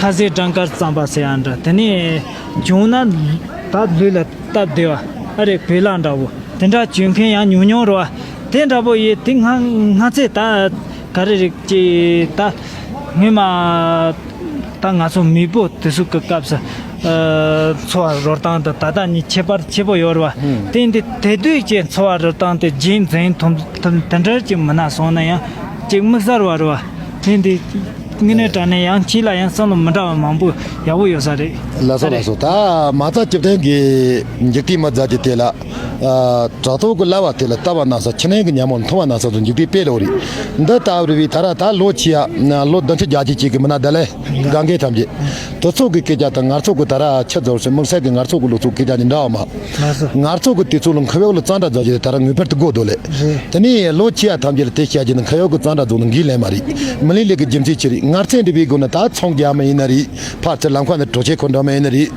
ཁ་ཟས་སྦྲང་དཀར་རྩམ་པ་ཟེར་ཡ་འདྲ་དེ་ནས་བྱུང་ན་ད་ལུས་ལ་སྟབས་བདེ་བ་ཨ་རེ་བོད་ལྭ་འདྲ་བོ་དེ་འདྲ་བྱུང་མཁན་ཡང་ཉུང་ཉུང་རེད་བ། དེ་འདྲ་པོ་ཡིན་དེ་སྔ་སྔ་ཚེ་ད་ག་རེ་རིགས་ཀྱི་ད་སྔོན་མ་ད་ང་ཚོ་མེས་པོ་དེ་ཚོ་གི་སྐབས་སུ་ཨ་འཚོ་བ་རོལ་སྟངས་དང་ད་ལྟ་གཉིས་ཁྱད་པར་ཆེ་པོ་ཡོད་རེད་བ། ཧུམ། དེ་འདི་དེ་དུས་ཀྱི་འཚོ་བ་རོལ་སྟངས་དེ་རྗེས་འཛིན་ཐུབ་ཐུབ་དེ་འདྲ་ཅིག་མིན་ན་སོང་ན་ཡང་ཅིག་དམིགས་བསལ་བ་རེད་བ། དེ་འདི་དངོས་གནས་དྲང་གནས་ཡང་ཁྱེད་ལ་ཡང་བསམ་བློ་མི་འདྲ་བ་མང་པོ་ཡག་པོ་ཡོད་ས་རེད། ལགས་སོ་ལགས་སོ། ད་མ་རྩ་བཅུ་བདུན་གི་འཇིག་རྟེན་མི་མཛད་ཀྱི་དེ་ལ། ཨ། བྲག་ཐོག་གི་ལ་བ་དེ་ལ་ལྟ་བ་ན་ས་ཁྱི་ནང་གི་ཉ་མོ་ལ་མཐོང་བ་ན་ས་དང་འཇིག་རྟེན་དཔེ་ལོ་རེད། འདི་ལྟ་བུ་རེད་བས་ད་ར་ད་ལོ་ཆེ་ཡ་ལོ་བདུན་ཅུ་བརྒྱད་ཅུ་ཅིག་གི་མི་ན་ད་ལས་གང་གའི་ཐམས་ཅད་དེ་ཚོ་གི་སྐད་ཆ་དང་ང་ཚོ་གི་ད་ར་ཆ་རྫོགས་སུ་དམིགས་བསལ་གི་ང་ཚོ་གི་ལོ་ཚོ་སྐད་ཆ་ནི་འདྲ་བ་མ། ལགས་སོ། ང་ཚོ་གི་དུས་ཚོད་ལ་ཁ་བའི་ལ་གཙང་སྦྲ་རྫོགས་ཀྱི་ད་ར་ངེས་པར་དུ་དགོས་འདུག་ལས། རེད། དེ་ནས་ལོ་ཆེ་ཡ་ཐམས་ཅད་ལ་དེ་བཤད་ཀྱི་ན་ཁ་བའི་གི་གཙང་སྦྲ་རྫོགས་ན་འགན་ལེན་མ་རེད། མི་ལི་ལི་གི་རྒྱུ་མཚན་ཅི་རེད། ངར་ཚན་འདི་བའི་སྒོ་ན་ད་ཚོང་རྒྱག་མི་ཡིན་ན་རེད། ཕར་ཚུར་ལམ་ཁ་ནས་གྲོ་ཆས་ཁོ་འགྲོ་མི་ཡིན་ན་རེད།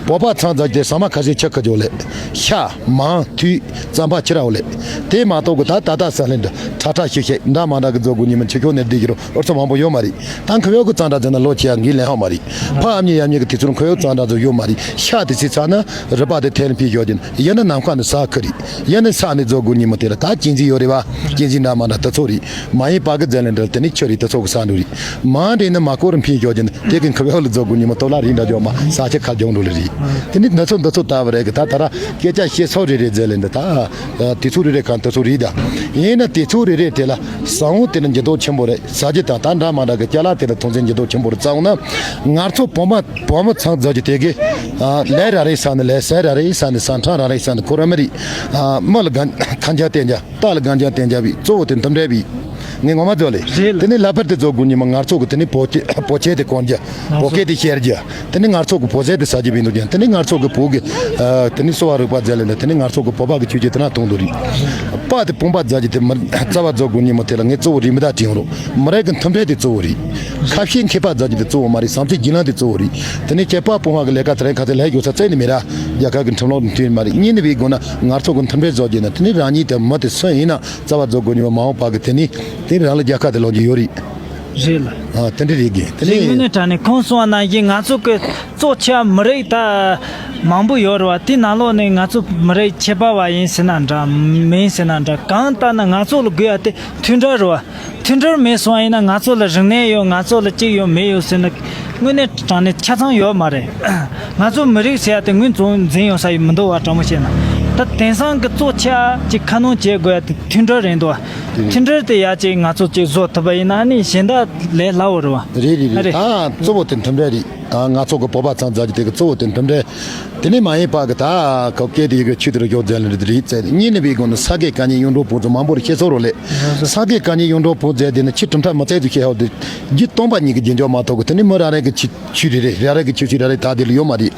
བོད་པ་ཚང་རྫོགས་ཀྱི་ཟ་མ་ཁ་ཤས་ཆ་ཁ་འཇོག་ལས། ཤ། མང་། ཐུད། རྩམ་པ་ཁྱི་ར་བ་ལས། དེ་མ་གཏོགས་གི་ད་ད་ད་ས་ལེན་འདྲ་ཁྲ་ཁྲ་ཤིག་ཤིག་འདྲ་མ་འདྲ་གི་རྫོགས་དགུ་ཉི་མ་ཆུ་ཁྱོག་ནས་བསྡད་ཀྱི་རོ་ཨོར་ཚོ་མང་པོ་ཡོད་མ་རེད། ད་ཁ་བའི་གི་གཙང་སྦྲ་ཟེར་ན་ལོ་ཆེ་ཡ་འགན་ལེན་ཧ་མ་རེད། ཕ་ཨ་མྱེས་ཡ་མྱེས་གི་དུས་ཚོད་ཁ་བའི་གི་གཙང་སྦྲ་ཟེར་ཡོད་མ་རེད། ཤ་དེ་ཚེ་ཚ་ན་རི་པ་དེ་ཐལ་ཕི་ཡོད་ཀྱིན་ཡིན་ན་ནམ་མཁའ་ནས་ས་ཁུ་རེད། ཡིན་ན་ས་ནས་རྫོགས་དགུ་ཉི་མ་དེ་ལ་ད་གཅན་གཟན་ཡོད་རེད་བ། གཅན་གཟན་འདྲ་མ་འདྲ་དེ་ཚོ་རེད། མ་ཡིན་པ་གི་རྫས་ལས་འདྲ་དེ་ནི་ཁྱི་རེད་དེ་ཚོ་གི་ས་འདུག་རེད། མང་འདྲེ་ནི་མ་ཀོ་རི་འཕེན་ཞོག་ཅན་དེ་གི་ཁ་བའི་ལ་རྫོགས་དགུ་ཉི་མ་ཏོ་ལ་རིང་འདྲ་ཇོ་མ་ས་ཆ་ཁ་རྒྱང་འགྲོ་ལེ་རེད། དེ་ནི་འདི་ཚོ་འདི་ཚོ་ལྟ་བུ་རེད་གི་ད་ད་ར་སྐད་ཆ་བཤད་ཚོ་རེ་རེ་རྫས་ལས་འདི་ད་དུས་ཚོད་རེ་རེ་གང་དུས་ཚོད་རེད་ད། ཡིན་ན་དུས་ཚོད་རེ་རེ་དེ་ལ་ས་འོང་དེ་ནི་འགྱུར་ལྡོག་ཆེན་པོ་རེད། ས་རྒྱུ་དང་ད་འདྲ་མ་འདྲ་གི་ཅ་ལག་དེ་ལ་ཐོན་ཚེ་འགྱུར་ལྡོག་ཆེན་པོ་རེད་ཙང་ན་ང་ཚོ་བོད་མ་བོད་མི་ཚང་རྫོགས་ཀྱི་དེ་གི་ལས་ར་རེ་ས་ནི་ལས་ས་ར་རེ་ས་ནི་ས་འཕྲང་ར་རེ་ས་ནི་ཁོ་ར་མི་རེད། མི་ལ་གང་ཁ་འཇག་བསྟན་ཀྱང་། རྟ་ལ་གང་ཅང་བསྟན་བྱ་བའི་གཙོ་བོ་དེ་འདི་འདྲ་བའི། ངས་ངོ་མ་རྫོགས་ལེ། རེད་ལ། དེ་ནས་ལྷག་པར་དུ་རྫོགས་དགུ་ཉི་མ་ང་ཚོ་གི་དེ་ནས་བོད་ཆས་བོད་ཆས་དེ་གོན་རྒྱུ། བོད་སྐད་དེ་ཤེས་རྒྱུ། དེ་ནས་ང་ཚོ་གི་བོད་ཟས་དེ་ཟ་རྒྱུ་བའི་འདུག་ཀྱང་དེ་ནས་ང་ཚོ་གི་བོད་ཀྱི། དེ་ནས་གསོ་བ་རིག་པ་རྫས་ལས་འདི་དེ་ནས་ང་ཚོ་གི་བོད་པ་གི་ཆོས་ཀྱི་དེ་ན་མཐོང་འདུག་རེད། པ་དེ་བུམ་པ་རྫ་གྱི་དེ་མི་རྩ་བ་རྫོགས་དགུ་ཉི་མ་དེ་ལ་ངས་གཙོ་བོ་རེད་མི་ད་དྲན་རོགས། མི་རིགས་ཀྱི་མཐུན་སྒྲིལ་དེ་གཙོ་བོ་རེད། ཁ་བཤད་མཁས་པ་རྫ་གྱི་དེ་གཙོ་བོ་མ་རེད། བསམ་ཚུལ་བརྒྱུད་ལམ་དེ་གཙོ་བོ་རེད། དེ་ནས་ཁྱད་པར་བུམ་པ་གི་ལས་ཀ་དེ་རིང་ཁ་ཚེ་ལས་ཡོད་ས་བཙལ་ནི་མེད་ར། རྒྱལ་ཁབ་ཀྱི་ཁྲིམས་ལུགས་མཐུན་མ་རེད། གཉིས་ནི་བའི་སྒོ་ན་ང་ཚོ་གི་མཐུན་སྒྲིལ་བཟོ་རྒྱུ་ན་དེ་ནི་རང་ཉིད་དེ་མི་དེ་སུ་ཡིན་ན་རྩ་བ་རྫོགས་དགོས་ཉི་མ་མ་འོངས་པ་གི་དེ་ནི་དེ་རང་ལ་རྒྱལ་ཁ་དེ་ལོངས་རྒྱུ་ཡོད་རེད། རེད་ལ། ཨ་དེ་འདྲ་རེད་གི་དེ་ནི། དངོས་གནས་དྲང་གནས་ཁོང་གསུངས་པ་ནང་བཞིན་ང་ཚོ་གི་གཙོ་ཆེ་བ་མི་རིགས་ད་མང་པོ་ཡོད་རེད་བ། དེ་ནང་ལོགས་ནས་ང་ཚོ་མི་རིགས་ཁྱད་པར་བ་ཡིན་ཟེར་ན་འདྲ་མིན་ཟེར་ན་འདྲ་གང་ལྟར་ན་ང་ཚོ་ལ་དགོས་ཡ་དེ་མཐུན་སྒྲིལ་རེད་བ། མཐུན་སྒྲིལ་མེད་སོང་ཡིན་ན་ང་ཚོ་ལ་རིག་གནས་ཡོད། ང་ཚོ་ལ་གཅིག་ཡོད་མེད་ཡོད་ཟེར་ན་དངོས་གནས་དྲང་གནས་ཆ་ཚང་ཡོད་མ་རེད། ང་ཚོ་མི་རིགས་ཟེར་ཡ་དེ་ངོས་འཛིན་འཛིན་ཡོང་ས་ཡོད་མི་འདུག་བ། དྲང་མོ་བཤད་ན་ད་དེང་སང་གི་གཙོ་ཆེ་བ་ཅིག་ཁ་སྣོན་བྱེད་དགོས་ཡ་དེ་མཐུན་སྒྲིལ་རེད་འདུག་བ། མཐུན་སྒྲིལ་དེ་ཡ་ཅིག་ང་ཚོ་ཅིག་བཟོ་ཐུབ་པ་ཡིན་ན་ནི་གཞན་དག་ལས་སླ་བོ་རེད་བ། རེད་རེད། རེད། རེད། ད་གཙོ་བོ་དེ་མཐུན་སྒྲིལ་རེད། ད་ང་ཚོ་གི་བོད་པ་ཚང་མཛད་རྒྱུ་དེ་གི་གཙོ་བོ་དེ་མཐུན་སྒྲིལ། དེ་ནས་མ་ཡིན་པ་གི་ད་ཁོ་སྐད་དེ་ཡི་གི་ཆུ་དེ་རུ་ཡོད་མཛད་ལེ་རེད་རེད་ཟེར། གཉིས་ནས་བའི་སྒོ་ནས་ས་དགེ་བཀའ་རྙིང་གཡུང་དྲུང་བོན་ཚོ་མང་པོར་བཤད་སོ་རོ་ལེ། ས་དགེ་བཀའ་རྙིང་གཡུང་དྲུང་བོན་མཛད་དེ་ནི་ཆུ་གྲུབ་མཐའ་མི་ཚད་དུ་བཤད་ཧོ་དེ་རྒྱུད་སྟོང་པ་ཉིད་ཀྱི་རྒྱུད་འཇོག་མ་ཐོག་གི་དེ་ནི་མི་རང་རེ་གི་ཆུ་ཆུ་རེ་རེ་རང་རེ་གི་ཆུ་ཆུ་རང་རེ་ད་དེ་ལ་ཡོད་མ་རེད།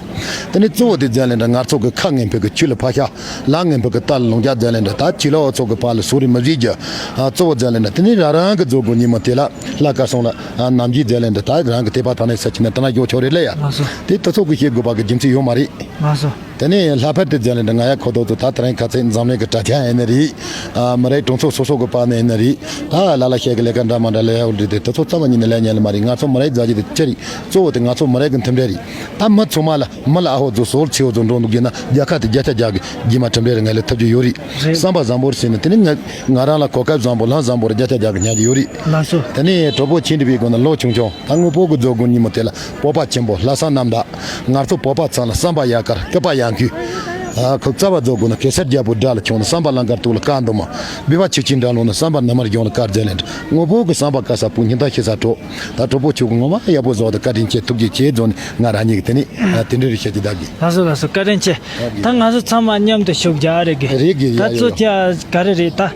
དེ་ནི་གཙོ་བོ་དེ་མཛད་ལེ་འདྲ་ང་ཚོ་གི་ཁ་ངན་ཕོད་གི་ཆུ་ལ་ཕ་ཤ། ལ་ངན་པ་གི་རྟ་ལ་ལོང་རྒྱག་མཛད་ལེ་འདྲ། ད་བྱི་ལ་འུ་ཚོ་གི་བར་ལ་སོ་རི་མི་བཟོས་རྒྱུ། ཨ་གཙོ་བོ་མཛད་ལེ་འདྲ། དེ་ནི་རང་རང་གི་རྫོགས་སྐུ་ཉིན་མོ་དེ་ལ་ལྷ་དཀར་སོང་ལ་ཨ་ནམ་རྒྱུན་མཛད་ལེ་འདྲ། ད་རང་གི་དད་པ་ཐོག་ནས་ས་ཆི་ན་ད་ན་ཡོད་ཆོག་རེད་ལ་ཡ། ལགས་སོ། དེ་དུ་ཚོགས་ཀྱི་བཤད་དགོས་པ་གི་རྒྱུ་མཚན་ཡོད་མ་རེད། ལགས་སོ། དེ་ནས་ལྷག་པར་དུ་མཛད་ལེ་འདྲ་ང་ཡ་ཁོ་ཐོག་ཏུ་ད་དེ་རིང་ཁ་ཚེ་འཛམ་གླིང་གི་དྲ་རྒྱ་ཡིན་ན་རེད། ཨ་མི་རིགས་གྲོང་ཚོ་སོ་སོ་གི་བར་ནས་ཡིན་ན་རེད། ད་ལ་ལ་ཤེད་གི་ལས་ཀ་འདྲ་མ་འདྲ་ལས་ཡ་འོ་འདྲ་དེ་དུ་ཚོགས་ཚང་མ་ཉིད་ནས་ལས་ཉན་ལ་མ་རེད། ང་ཚོ་མི་རིགས་མཛད་རྒྱུ་དེ་ཅི་རེད། གཙོ་བོ་དེ་ང་ཚོ་མི་རིགས་གི་མཐུན་སྒྲིལ་རེད། ད་མི་ཚང་མ་ལ། མི་ལ་ཨ་ཧོ་ཛོ་སོལ་ཚེའོ་ཛོ་འགྲོ་འདུག་རྒྱུ་ན་རྒྱལ་ཁབ་དེ་བརྒྱ་ཆ་བརྒྱ་གི་རྗེས་མ་གྲུབ་འབྲས་རེ་ང་ལ་ཐོབ་རྒྱུ་ཡོད་རེད། རེད། བསམ་པ་བཟང་པོར་བྱས་ན་དེ་ནི་ང་ང་རང་ལ་གོ་སྐབས་བཟང་པོ་ལམ་བཟང་པོར་བརྒྱ་ཆ་བརྒྱ་གི་ཉར་རྒྱུ་ཡོད་རེད། ལགས་སོ། དེ་ནི་གྲོགས་པོ་ཆེན་འདི་བའི་སྒོ་ནས་ལོ་ཆུང་ཆུང་ད་དངོས་པོ་གི་རྫོགས་སྐུ་ཉིན་མོ་དེ་ལ་བོད་པ་ཆེན་པོ་ལྷ་ས་རྣམས་དང་ང་ཚོ་བོད་པ་ཚང་ལ་བསམ་པ་ཡར་དཀར་སྐུད་པ་ཡར་འཁུར། ཨ་ཁོ་རྩ་བ་རྫོགས་སྐུ་ན་གེ་སར་རྒྱལ་པོ་དགྲ་ལ་མཆོང་ན་བསམ་པ་ལང་དཀར་དུག་ལ་དཀར་འདུག་མ། སྦས་པ་ཆུ་ཆེན་འགྲམ་ལོག་ན་བསམ་པ་ན་མར་གཞུང་ལ་དཀར་མཛད་ལེ་འདྲ། དངོས་པོ་གི་བསམ་པ་དཀར་ས་བུ་སྙིང་ཐག་ཤི་ས་གྲོགས། ད་གྲོགས་པོ་ཁྱོད་ཀྱི་ངོ་མ་ཡག་པོ་བཟོ་དང་བཀའ་དྲིན་ཆེ། ཐུགས་རྗེ་ཆེ་རྫོགས་ནས་ང་རང་ཉིད་ཀྱི་དེ་ནས་དེ་འདྲ་རེ་བཤད་ཀྱི་བདག་གིས། ལགས་སོ་ལགས་སོ། བཀའ་དྲིན་ཆེ། ད་ང་ཚོ་ཚང་མ་མཉམ་དུ་ཤུགས་རྒྱག་རེ་གི། རེད་གི། ད་ཡ་ཡ་གཙོ་ཡ། ཆེ་ག་རེ་རེད་ད།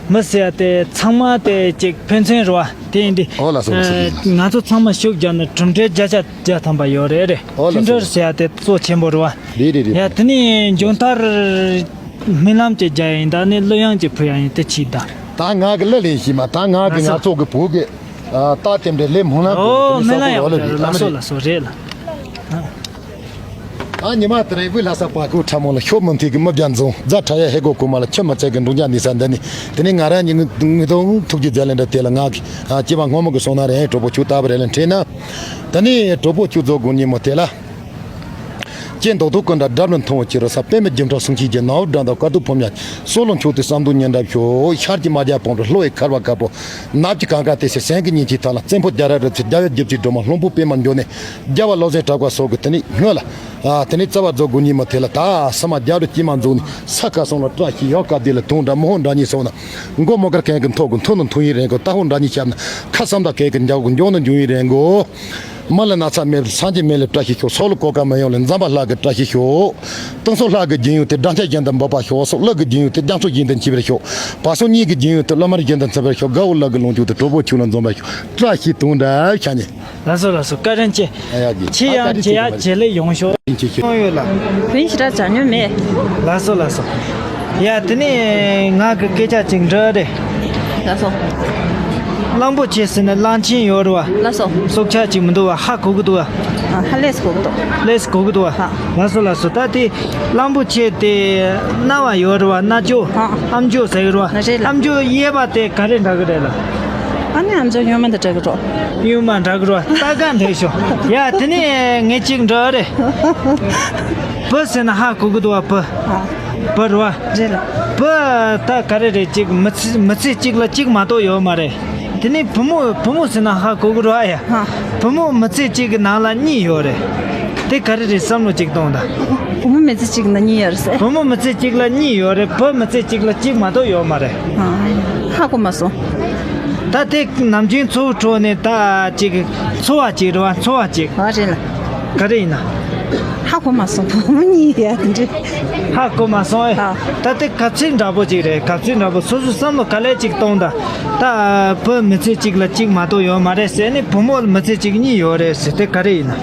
མི་ཟེར་ཡ་དེ་ཚང་མ་དེ་ཅིག་ཕན་ཚུན་རེད་བ། དེ་ཡིན་དུས་ཨོ་ལགས་སོ་ལགས་སོ། ང་ཚོ་ཚང་མ་ཤུགས་རྒྱག་ན་གྲུབ་འབྲས་བརྒྱ་ཆ་བརྒྱ་ཐམ་པ་ཡོད་རེད་རེད། ཨོ་ལགས་སོ། མཐུན་སྒྲིལ་ཟེར་ཡ་དེ་གཙོ་ཆེན་པོ་རེད་བ། རེད་རེད་རེད། ཡ་དེ་ནས་མཇུག་མཐར་སྨོན་ལམ་ཅིག་རྒྱག་ཡ་ཡིན་ད་ནི་གླུ་དབྱངས་ཅིག་ཕུལ་ཡ་ཡིན་དེ་ཆིག་ད། ད་ང་གི་གླུ་ལེན་ཤིག་མ། ད་ང་གི་ང་ཚོ་གི་བོད་གི་ཨ་རྟགས་རྟེན་འབྲེལ་ལས་སྨོན་ལམ་ཨོ་སྨོན་ལམ་ཡོད་རེད། ལགས་སོ་ལགས་སོ་རེད་ལ། ཨ་ཉི་མ་དེ་རིང་བོད་ལྷ་ས་བར་སྐོར་ཁྲ་མོ་ལ་ཤོག་མུ་མཐུད་ཀྱི་མི་བརྒྱ་འཛོམས་རྫ་ཁྲ་ཡ་ཧེ་གོ་གོ་མ་ལ་ཆུ་མི་ཚད་ཀྱི་འབྲོང་རྒྱ་ནི་ས་འདི་ནི་དེ་ནི་ང་རང་ཉིད་ངུས་དོང་ཐུགས་ཀྱི་མཛད་ལེན་འདྲ་དེ་ལ་ང་གི་ཨ་སྐྱེ་བ་སྔོན་མ་གི་སོང་ན་རེད། གྲོགས་པོ་ཁྱོད་ལྟ་བུ་རེད་ལ་འཕྲད་ན། དེ་ནི་གྲོགས་པོ་ཁྱོད་རྫོགས་དགོས་ཉིན་མོ་དེ་ལ། ཅེས་མདོག་མདོག་ཀུན་འདྲ་འདྲ་མི་མཐོང་བ་ཅི་རུ་ས་པད་མའི་སྒྱུ་འཕྲུལ་གསུང་ཆོས་ཀྱི་ནང་དུ་འདྲ་འདྲ་དཀའ་སྡུག་ཕོ་ཉ། སྲོག་ལོ་མཆོག་ཏུ་བསམ་དོན་ཉན་འདྲ་ཤོག་ཤར་གྱི་མ་རྒྱ་བོང་རུ་ལྷོ་ཡི་ཁར་བ་དཀར་པོ། ནགས་ཀྱི་གངས་དཀར་ཏི་སེ་སེང་གི་ཉིན་གྱི་ཐང་ལ་བཙན་པོ་རྒྱ་ར་རི་ཚེ་རྒྱ་བའི་རྒྱབ་ཀྱི་སྒྲོལ་མ་ལྷུན་པོ་པད་མར་འགྱུར་ནས་རྒྱལ་བ་བློ་བཟང་གྲགས་པ་སོགས་ཀྱི་དེ་ནི་སྔོན་ལ། ཨ་དེ་ནི་རྩ་བ་རྫོགས་དགོས་ཉིན་མོ་དེ་ལ་ད་ས་མ་རྒྱ་རུ་སྐྱེས་མ་འཛུགས་ནས་ས་ཁ་སོང་ལ་བཀྲ་ཤིས་ཡོད་དཀའ་བདེ་ལ་དུང་འདྲ་མོ་ཧོ་འདྲ་གཉིས་སོང་ན། མགོ་མོ་དཀར་མཁན་གྱི་མཐོ་གི་མཐོ་ནི་མཐོ་ཡིན་རེད་གོ་ཏ་ཧོ་འདྲ་གཉིས་ཤར་ན་ཁ་བསམ་དང་གད་ཀྱི་འཇའ་གི་འཇོག་ནི་འཇུག་ཡིན་རེད་གོ་མ་ལ་ན་ཚ་མེད་སངས་རྒྱས་མེད་ལ་བཀྲ་ཤིས་ཤོག་སྲོག་ལ་གོད་ཁ་མི་ཡོང་ལ་འཛམ་བུ་ལྷ་གི་བཀྲ་ཤིས་ཤོག་སྟོང་སོ་ལྷ་གི་རྒྱུན་ཡོད་དེ་སྦྲང་ཆ་བཞིན་དུ་འབབ་པར་ཤོག་སོག་ལུ་གི་རྒྱུན་ཡོད་དེ་རྒྱ་མཚོ་བཞིན་དུ་མཆེད་པར་ཤོག་བ་སོ་གཉིས་ཀྱི་རྒྱུན་ཡོད་དེ་གླུ་དམར་བཞིན་དུ་འཚེར་བར་ཤོག་དགའ་བོ་ལག་གི་ལོངས་སྤྱོད་དེ་གྲོགས་པོ་ཁྱོད་ལ་འཛོམས་པར་ཤོག་བཀྲ་ཤིས་དུང་འདྲ་ཤ་ཉེ། ལགས་སོ་ལགས་སོ། བཀའ་དྲིན་ཆེ། ཨ་ཡ་གི་ཆེ་ཡང་ཆེ་ཡ་བྱེད་ལས་ཡོང་ཤོག་ཡིན་ཆེ་ཤོག་ཡོང་ཡོད་ལ། བུན་ཞེ་དྲག་བྱ་མྱོང་མེད། ལགས་སོ་ལགས་སོ། ཡ་དེ་ནས་ང་གི་སྐད་ཆ་ཅིག་འདྲི་རེད། ལགས་སོ། གླང་པོ་ཆེ་ཟེར་ན་གླང་ཆེན་ཡོད་རེད་བ། ལགས་སོ། སྲོག་ཆགས་ཅིག་མི་འདུག་བ། ཧ་གོ་གི་འདུག་བ། ཨ་ཧ་ལས་སུ་གོ་གི་འདུག་ལས་སུ་གོ་གི་འདུག་བ། ཧ། ལགས་སོ་ལགས་སོ། ད་དེ་གླང་པོ་ཆེ་དེ་རྣ་བ་ཡོད་རེད་བ། རྣ་ཅོག་ཧ། ཨམ་ཅོག་ཟེར་གི་རེད་བ། རེད་ལ། ཨམ་ཅོག་གཡས་པ་དེ་ག་རེ་འདྲ་གི་རེད་ལ། ཨ་ནི་ཨམ་ཅོག་གཡོན་མ་དེ་འདྲ་གི་རོ། གཡོན་མ་འདྲ་གི་རོ། ལྟ་ག་འདྲ་ཤོག་ཡ་དེ་ནས་ངས་ཅིག་འདྲི་རེད། བུ་ཟེར་ན་ཧ་གོ་གི་འདུག་བ། བུ། ཨ། བུ་རེད་བ། རེད་ལ། བུ་ད་ག་རེ་རེད། ཅིག་མི་ཚེ་མི་ཚེ་གཅིག་ལ་གཅིག་མ་གཏོགས་ཡོད་མ་རེད། དེ་ནས་བུ་མོ་བུ་མོ་ཟེར་ན་ཧ་གོ་གི་རེད་ཨ་ཡ། ཧ། བུ་མོ་མི་ཚེ་གཅིག་གི་ནང་ལ་གཉིས་ཡོད་རེད། དེ་ག་རེ་རེད་བསམ་བློ་ཅིག་གཏོང་དང་། བུ་མོ་མི་ཚེ་གཅིག་ལ་གཉིས་ཡོད་རེད་ཟེར། བུ་མོ་མི་ཚེ་གཅིག་ལ་གཉིས་ཡོད་རེད། བུ་མི་ཚེ་གཅིག་ལ་གཅིག་མ་གཏོགས་ཡོད་མ་རེད། ཧ། ཧ་གོ་མ་སོང་། ད་དེ་ནམ་རྒྱུན་འཚོ་བའི་ཁྲོད་ནས་ད་ཅིག་འཚོ་བ་ཅིག་རེད་བ། འཚོ་བ་ཅིག་ཨ་རེད་ལ། ག་རེ་ཡིན་ན། ཧ་གོ་མ་སོང་། བུ་མོ་གཉིས་ཡ་དེ་འདྲ། ཧ་གོ་མ་སོང་ཨེ། ཨ། ད་དེ་ག་ཚོད་འདྲ་པོ་ཅིག་རེད། ག་ཚོད་འདྲ་པོ། སོ་སོ་བསམ་བློ་ག་ལེ་ཅིག་གཏོང་ད། ད་བུ་མི་ཚེ་གཅིག་ལ་གཅིག་མ་གཏོགས་ཡོད་མ་རེད་ཟེར་ནས་བུ་མོ་མི་ཚེ་གཅིག་གཉིས་ཡོད་རེད་ཟེར་དེ་ག་རེ་ཡིན་ན།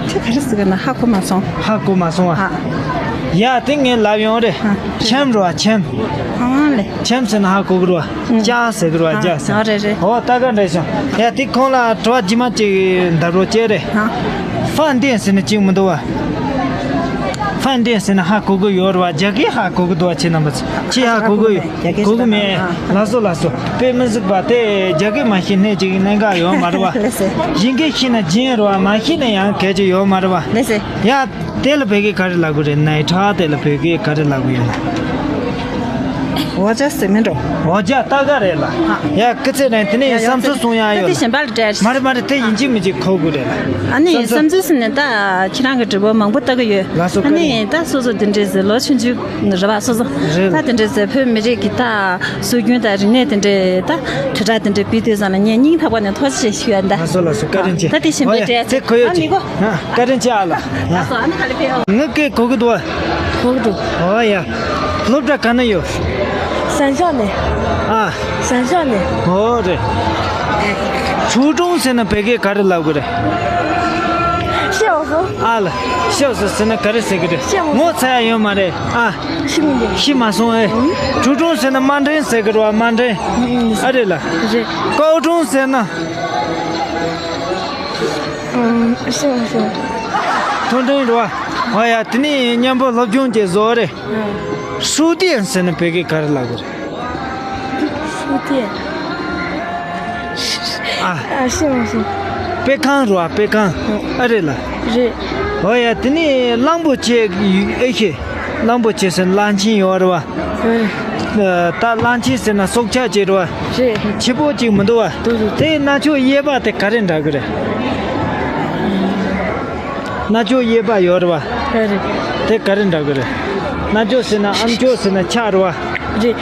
དེ་ག་རེ་ཟེར་གི་ན་ཧ་གོ་མ་སོང་། ཧ་གོ་མ་སོང་ཨ། ཨ། ཡ་དེ་ངས་ལབ་ཡོང་རེད། ཨ། ཁྱིམ་རེད་བ་ཁྱིམ། ཨ་ལེ། ཁྱིམ་ཟེར་ན་ཧ་གོ་གི་རེད་བ། ཨུ། ལྕགས་ཟེར་གི་རེད་བ། ཨ། ལྕགས་ཟེར། ཨ་རེད་རེད། ཨོ་ད་ག་འདྲ་བྱུང་། ཡ་དེ་ཁོང་ལ་དྲི་བ་རྗེས་མ་ཅིག་འདབས་རོགས་བྱས་རེད། ཧ། ཧྥན་ཏན་ཟེར་ན་ཅིག་མི་འདུག་བ། ཧྥན་ཏན་ཟེར་ན་ཧ་གོ་གི་ཡོད་རེད་བ། རྒྱ་སྐད་ཧ་གོ་གི་འདུག་བ། ཁྱེད་རྣམ་པ་ཚོ་ཁྱེད་ཧ་གོ་གི་ཡོད། གོ་གི་མེད། ལགས་སོ་ལགས་སོ། དཔེ་མི་སྲིད་པ་དེ་རྒྱ་སྐད་མ་ཤེས་ནས་ཅིག་གནད་འགག་ཡོད་མ་རེད་བ། ལགས་སེ། གཞན་སྐད་ཤེས་ན་སྦྱིན་རེད་བ། མ་ཤེས་ན་ཡང་གལ་ཆེ་ཡོད་མ་རེད་བ། ལགས་སེ། ཡ། དེ་ལ་བོད་སྐད་ག་རེ་ལབ་དགོས་རེད། ནའི་ཁྲ་དེ་ལ་བོད་སྐད་ག་རེ་ལབ་དགོས་ཡོད། འོ་ཅག་ཟེར་མིན་འགྲོ། འོ་ཅག་ལྟ་ག་རེད་ལ། ཡ་སྐུ་ཚེ་རིང་། དེ་ནས་ཡ་ཡ་བསམ་ཚུལ་གསུང་ཡ་ད་ཡོད་དེ་ལ། གཞན་པ་ལ་སྤྲད། མ་རེད་མ་རེད། དེ་ཡིན་གཅིག་མིན་གཅིག་གོ་དགོས་རེད་ལ། ཨ་ནི་བསམ་ཚུལ་ཟེར་ནས་ད་ཁྱེད་རང་གི་བྲིས་པ་མང་པོ་ལྟ་གི་ཡོད། ལགས་སོ། ཨ་ནི་ད་སོ་སོ་དེ་འདྲས་ཟེར་ལོ་ཆུང་ཆུང་རེད་བ། སོ་སོ་རེད་ད་དེ་འདྲས་ཟེར་བོད་མི་རིགས་ཀྱི་ད་སྲོལ་རྒྱུན་དང་རིག་གནས་དེ་འདྲས་ད་དྲིལ་བསྒྲགས་དེ་འདྲས་སྤེལ་དུས་ཙམ་ལ་ངས་སྙིང་ཐག་པ་ནས་ཐུགས་རྗེ་ཆེ་ཞུ་ཡ་ད། ལགས་སོ་ལགས་སོ། བཀའ་དྲིན་ཆེ། ད་དེ་བཞིན་པའི་འབྲས་ཚེ་གོ་ཡོད་ཅིག་ཨ་མི་གོ། བཀའ་དྲིན་ཆེ་ཨ་ལ། ལགས་སོ། ཨ་ནི་ག་ལེ་ཕེབས། ངི་སྐད་གོ་གི་འདུག་བ། གོ་གི་འདུག་འོ་ཡ། སློབ་གྲྭ་ག་ན་ཡོད། ཟན་ཤག་ནས། ཨ། ཟན་ཤག་ནས། འོ་རེད། ཆུ་གྲོང་ཟེར་ན་བོད་སྐད་ག་རེ་ལབ་དགོས་རེད། ཤེས་འོ་སོ། ཨ་ལ། ཤེས་འོ་སོ་ཟེར་ན་ག་རེ་ཟེར་གི་རེད། ཤེས་འོ་སོ། ངོ་ཚ་ཡ་ཡོད་མ་རེད་ཨ། ཤེས་མི་འདུག་ཤེས་མ་སོང་ཨེ། ཆུ་གྲོང་ཟེར་ན་དམའ་འབྲིང་ཟེར་གི་རེད་བ། དམའ་འབྲིང་། ཨ་རེད་ལ། རེད། ཀའོ་གྲོང་ཟེར་ན། ཨང་། ཤེས་མ་སོང་། མཐོ་འབྲིང་རེད་བ། འོ་ཡ། དེ་ནས་མཉམ་པོ་སློབ་སྦྱོང་བྱེད་བཟོ་རེད། ཧྲུའུ་ཏེན་ཟེར་ན་བོད་སྐད་ག་རེ་ལབ་དགོས་རེད། ཧྲུའུ་ཏེན། ཨ། ཨ། ཤེས་མ་སོང་། དཔེ་ཁང་རེད་བ། དཔེ་ཁང་། ཨ་རེད་ལ། རེད། འོ་ཡ། དེ་ནས་གླང་པོ་ཆེ་ཨེ་ཤེས། གླང་པོ་ཆེ་ཟེར་ན་གླང་ཆེན་ཡོད་རེད་བ། ཨ། ད་གླང་ཆེན་ཟེར་ན་སྲོག་ཆགས་ཅིག་རེད་བ། རེད། ཆེ་པོ་ཅིག་མི་འདུག་བ། འདུག་འདུག་དེ་རྣ་ཅོག་གཡས་པ་དེ་ག་རེ་འདྲ་གི་རེད། རྣ་ཅོག་གཡས་པ་ཡོད་རེད་བ། ཨ་རེད། དེ་ག་རེ་འདྲ་གི་རེད། རྣ་ཅོག་ཟེར་ན་ཨམ་ཅོག་ཟེར་ན་ཆག་རེད་བ། རེད།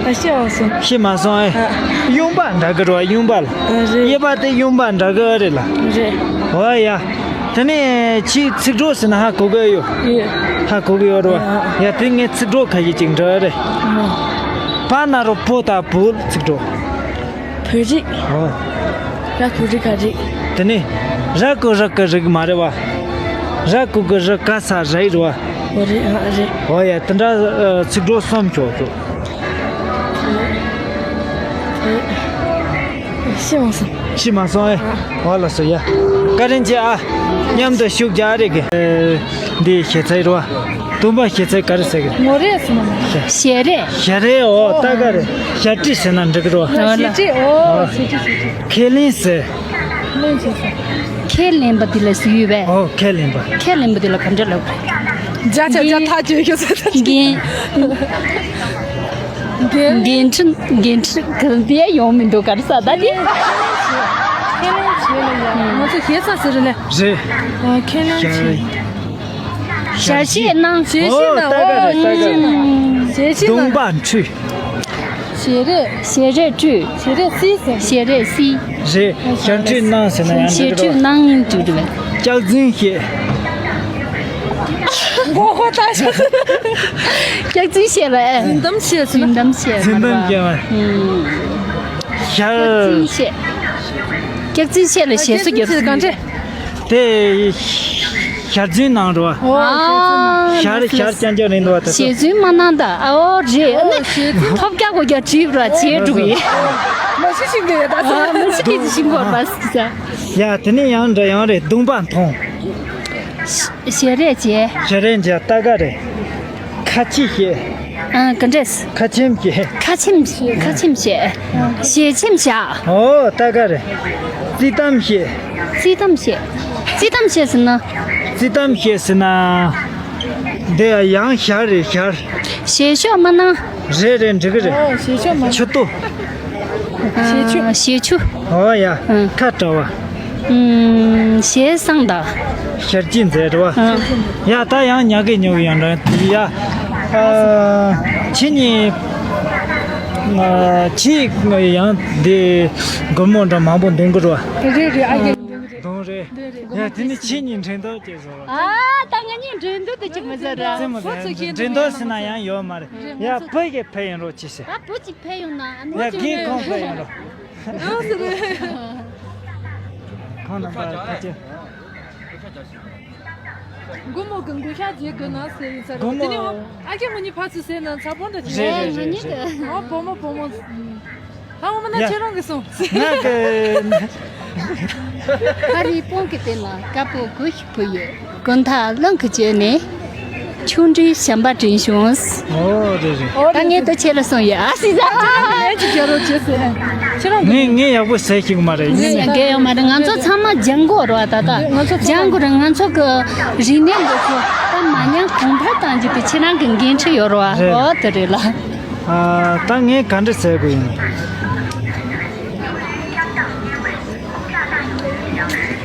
ཨ། ཤེས་མ་སོང་། ཤེས་མ་སོང་ཨེ། ཨ། གཡོན་པ་འདྲ་གི་རེད་བ། གཡོན་པ་ལ། ཨ། རེད། གཡས་པ་དེ་གཡོན་པ་འདྲ་གི་རེད་ལ། རེད། འོ་ཡ། དེ་ནས་ཁྱི་ཚིག་གྲོགས་ཟེར་ན་ཧ་གོ་གི་ཡོད། ཡོད། ཧ་གོ་གི་ཡོད་རེད་བ། ཨ། ཡ། དེ་ངས་ཚིག་གྲོགས་ཁ་ཤས་ཅིག་འདྲི་རེད། ཨ། བ་ན་རོ་བོ་ད་བུ་ཚིག་གྲོགས། བོད་རིགས། ཨོ། ར་གུ་རི་ག་རིགས། དེ་ནས་ར་གུ་རི་གི་རིགས་མ་རེད་བ། ར་གུ་གུ་རི་ག་ས་རིགས་རེད་བ། འོ་རེད། ཨ། རེད། འོ་ཡ། དེ་འདྲ་ཨ། ཚིག་གྲོགས་གསུམ་ཤོག་ཤོག་རེད། ཤེས་མ་སོང་། ཤེས་མ་སོང་ཨེ། ཨ། འོ་ལགས་སོ་ཡ། བཀའ་དྲིན་ཆེ་ཨ། མཉམ་དུ་ཤུགས་རྒྱག་རེ་གི། ཨེ། འདི་ཞེ་ཚའི་རེད་བ། དུམ་པ་ཞེ་ཚའི་ག་རེ་ཟེར་གི། ངོ་རེ་ཟེར་ན། ཞལ་རས། ཞལ་རས། འོ། ལྟ་ག་རེ། ཞལ་བྲིས་ཟེར་ན་འགྲིག་གི་རེད་བ། ཨོ་ལ། ཞལ་བྲིས། ཨོ། ཞལ་བྲིས་ཞལ་བྲིས། ཁས་ལེན་ཟེར། ལེན་ཟེར་ཟེར། ཁས་ལེན་པ་འདི་ལ་ཟེར་ཡོད་པས། ཨོ། ཁས་ལེན་པ། ཁས་ལེན་པ་འདི་ལ་ག་འདྲ་ལབ་རེད། བརྒྱ་ཆ་བརྒྱ་ཐག་གཅོད་ཡོད་ཟེར། འགན། འགན། འགན་འཁྲི། འགན་འཁྲི་གང་དེ་ཡོང་མི་འདུག་ག་རེ་ཟ་ད་དེ། ཁས་ལེན་བྱེད་ལ་ཡ། ང་ཚོ་ཞེ་ས་ཟེར་ལེ། རེད། ཨ། ཁས་ལེན་བྱེད། ཞལ་བཞེས་གནང་། ཞལ་བཞེས་གནང་། ཨོ། ལྟ་ག་རེད། ལྟ་ག་རེད། ཞལ་བཞེས་གནང་། གདོང་པ་འཁྲུད། ཞལ་རས། ཞལ་རས་བཀྲུས། ཞལ་རས་བསིལ་ཟེར། ཞལ་རས་བསིལ། རེད། ཞལ་འཁྲུད་གནང་ཟེར་ན་ཡང་འགྲིག་གི་རེད། ཞལ་འཁྲུད་གནང་འགྲིག་གི་རེད། སྐྱག་རྫུན་བཤད། མགོ་སྐོར་ལྟ་ཞོག་སྐྱག་རྫུན་བཤད་ལ་ཨེ། རྫུན་གཏམ་བཤད་ཟེར་ན། རྫུན་གཏམ་བཤད། རྫུན་གཏམ་བཤད་མ། ཨུམ། ཞལ། སྐྱག་རྫུན་བཤད། སྐྱག་རྫུན་བཤད་ལ་ཞལ་གསོ་རྒྱབ། སྐྱག་རྫུན་བཤད་གང་འདྲས། དེ་ཞལ་རྫུན་གནང་རོགས། ཨོ། ཞལ་རྫུན་གནང་། ཞལ་ཞལ་རྐྱང་རྐྱང་རིང་འདུག་བ་ད། ཞལ་རྫུན་མ་གནང་ད། ཨོ་རེད། ཨོ། ཨ་ནི་ཞལ་རྫུན་ཐོབ་རྒྱག་གོ་རྒྱག་བྲིས་ར་བྱས་འགྲོ་གི། མ་ཤི་ཤི་གི་ཡ་ད། ཨ། མ་ཤི་ཤི་ཤི་གོ་བ་ཟ། ཡ། དེ་ནས་ཡང་འདྲ་ཡང་རེད། གདོང་པ་མཐོང་། ཞལ་རས་བྱས། ཞལ་རས་བྱས། ལྟ་ག་རེད། ཁ་ཆེམས་བཤད། ཨ། ག་འདྲས། ཁ་ཆེམས་བཤད། ཁ་ཆེམས་བཤད། ཁ་ཆེམས་བཤད། ཞལ་ཆེམས་བཞག་ཨོ། ལྟ་ག་རེད། རྩིས་གཏམ་བཤད། རྩིས་གཏམ་བཤད། རྩིས་གཏམ་བཤད་ཟེར་ན། རྩིས་གཏམ་བཤད་ཟེར་ན། འདི་ཡང་ཞལ་རེད་ཞལ། ཞལ་ཤོག་མ་གནང་། རེད་རེད། འགྲིག་གི་རེད། ཨོ། ཞལ་ཤོག་མ། མཆུ་ཏོ། ཞལ་ཆུ། ཞལ་ཆུ། ཨོ་ཡ། ཨང་། ཁ་བྲལ་བ། ཨུམ། ཞལ་བཟང་དང་། ཞལ་གྱིས་མཛེས་རེད་བ། ཨང་། ཡ། ད་ཡང་ཉག་གི་ཉོ་གི་ཡང་འདྲ་ཡ། ཨ། ཁྱེད་གཉིས། ཨ། ཁྱེད་ཡང་འདི་སྒོར་མོ་འདྲ་མང་པོ་འདོན་གི་རེད་བ། རེད་རེད། ཨ་རྒན་འདོན་གི་རེད། འདོན་རེད། འདོན་རེད། ཡ། དེ་ནི་ཁྱེད་གཉིས་འགྲན་བསྡུར་བྱེད་བཟོ། ཨ། ད་ང་གཉིས་འགྲན་བསྡུར་དེ་ཅིག་མི་བཟོ་ར། རྩེད་མོ་རྩེ། འགྲན་བསྡུར་ཟེར་ན་ཡང་ཡོད་མ་རེད། ཡ། བུ་གི་ཕེབས་ཡོང་རོགས་བྱེད་ཟེར། ཨ། བུ་ཅིག་ཕེབས་ཡོང་ན། ཨ། ནུ་ཡ། ཅིག་རྒན་ཁོང་ཕེབས་ཡོང་རོགས། ཨ། ཟེར་རེད། ཁོང་རྣམ་པ་ཕལ་ཆེར། སྒོར་མོ་གི་འགུལ་ཤ་རྒྱག་དགོས་ན་ཟེར་ཡིན་ས་རེད། སྒོར་མོ། དེ་ནས་ཨ་རྒན་ང་གཉིས་ཕར་ཚུར་ཟེར་ན་ཚ་པོ་འདྲ་བྱེད། རེད་རེད་རེད་རེད། ཨ། བུ་མོ་བུ་མོ། ཨ། འོ་མ་ན། ཡ། ཁྱེད་རང་གིས་གསུངས། ང་གི། ཕ་རི་སྤང་གི་སྟེང་ལ་དཀར་པོ་གོས་ཤིག་ཕུབ་ཡོད། དགོན་ཐག་རླུང་གིས་བཅད་ནས། ཆུང་འདྲིས་བྱམས་པ་དྲན་བྱུང་། ཨོ། རེད་རེད། ད་ངས་ད་ཁྱེད་ལ་གསུངས་ཡོད། ཨ། སི་ཟ། ལན་ཅིག་རྒྱག་རོགས་བྱེད་ཟེར། ཁྱེད་རང་གི་ངས་ངས་ཡག་པོ་ཟེར་ཤེས་ཀྱི་མ་རེད། ཡིན་ནའི་རྒན་ཡོད་མ་རེད། ང་ཚོ་ཚང་མ་སྦྱང་དགོས་རེད་བ། ད་ལྟ་ང་ཚོ་ཚང་མ་སྦྱང་དགོས་རེད། ང་ཚོ་གི་རིག་གནས་འདི་ཚོ་ད་མ་ཉམས་གོང་འཕེལ་གཏང་རྒྱུ་དེ་ཁྱེད་རང་གི་འགན་འཁྲི་ཡོད་རེད་བ། རེད། འོ་དེ་རེད་ལ། ཨ། ད་ངས་ག་འདྲ་ཟེར་དགོས་ཡིན།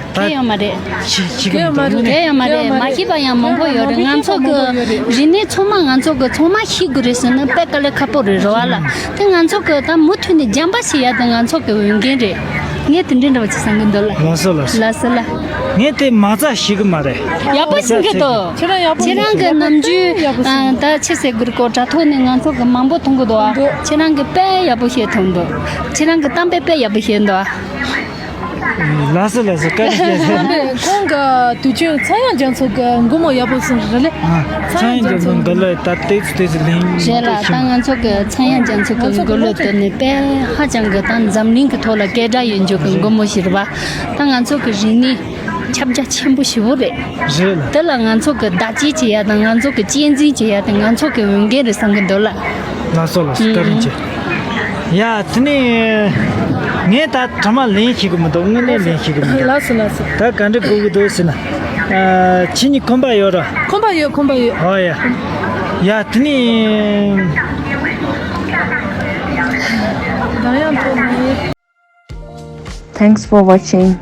ད་དེ་ཡོད་མ་རེད། ཤི་ཤི་གི་མི་འདུག་དེ་ཡོད་མ་རེད། མ་ཤེས་པ་ཡང་མང་པོ་ཡོད་རེད། ང་ཚོ་གི་རིག་གནས་ཚང་མ་ང་ཚོ་གི་ཚང་མ་ཤེས་དགོས་རེད་ཟེར་ན་དཔེ་དཀའ་ལས་ཁག་པོ་རེད་རེད་བ་ལ། དེ་ང་ཚོ་གི་ད་མུ་མཐུད་ནས་སྦྱང་པ་བྱེད་ཡ་དེ་ང་ཚོ་གི་འོས་འགན་རེད། ངས་དེ་འདྲའི་འདྲ་བ་ཅིག་བསམ་གི་འདུག་ལ། ལགས་སོ་ལགས་སོ། ལགས་སོ་ལ། ངས་དེ་མ་རྩ་ཤེས་གི་མ་རེད། ཡག་པོ་ཤེས་གི་འདུག་ཁྱེད་རང་ཡག་པོ་ཁྱེད་རང་གི་ནམ་རྒྱུན་ཡག་པོ་ཤེས། ཨ། ད་ཕྱི་སེ་གུར་ཀོ་དྲ་ཐོག་ནས་ང་ཚོ་གི་མང་པོ་མཐོང་གི་འདུག་ཨ། འདུག་ཁྱེད་རང་གི་དཔེ་ཡག་པོ་བཤད་ཐུབ་འདུག་ཁྱེད་རང་གི་གཏམ་དཔེ་དཔེ་ཡག་པོ་བཤད་འདུག་ཨ། ལགས་སོ་ལགས་སོ། བཀའ་དྲིན་ཆེ། ཁོང་གི་དུས་ཆེན་ཚངས་དབྱངས་རྒྱ་མཚོ་གི་མགོན་པོ་ཡག་པོ་གསུངས་རེད་ལེ། ཨ། ཚངས་དབྱངས་རྒྱ་མཚོ་མགོན་ལོ་ད་ཏོག་ཙམ་ཏོག་ཙམ་ལེན་རེད་ལ། ད་ང་ཚོ་གི་ཚངས་དབྱངས་རྒྱ་མཚོ་གི་མགོན་ལོ་བཏོན་ནས་དཔེ་ཧ་ཅང་གི་ད་འཛམ་གླིང་གི་ཐོག་ལ་སྐད་གྲགས་ཡོད་རྒྱུ་གི་མགོན་པོ་ཞིག་རེད་བ། ད་ང་ཚོ་གི་རིག་གནས་ཁྱབ་རྒྱ་ཆེན་པོ་ཞེ་པོ་རེད། རེད་ལ། དེ་ལ་ང་ཚོ་གི་བདག་གཅེས་བྱེད་ཡ་དང་ང་ཚོ་གི་གཅེས་འཛིན་བྱེད་ཡ་དེ་ང་ཚོ་གི་འོས་འགན་རེད་བསམ་གི་འདུག་ལ། ལགས་སོ་ལགས་སོ། བཀའ་དྲིན་ཆེ། ཡ། དེ་ནས་ངས་ད་དྲི་མ་ལེན་ཤེས་གི་མི་འདུག་དངོས་གནས་ལེན་ཤེས་གི་མི་འདུག་ལགས་སོ་ལགས་སོ། ད་ག་འདྲ་དགོས་གི་འདུག་ཟེར་ན། ཨ། ཁྱེད་གཉིས་ཁོམ་པ་ཡོད་ར། ཁོམ་པ་ཡོད། ཁོམ་པ་ཡོད། ཨོ་ཡ། ཡ། དེ་ནས། ད་ཡང་ཐོག་ནས། Thanks for watching.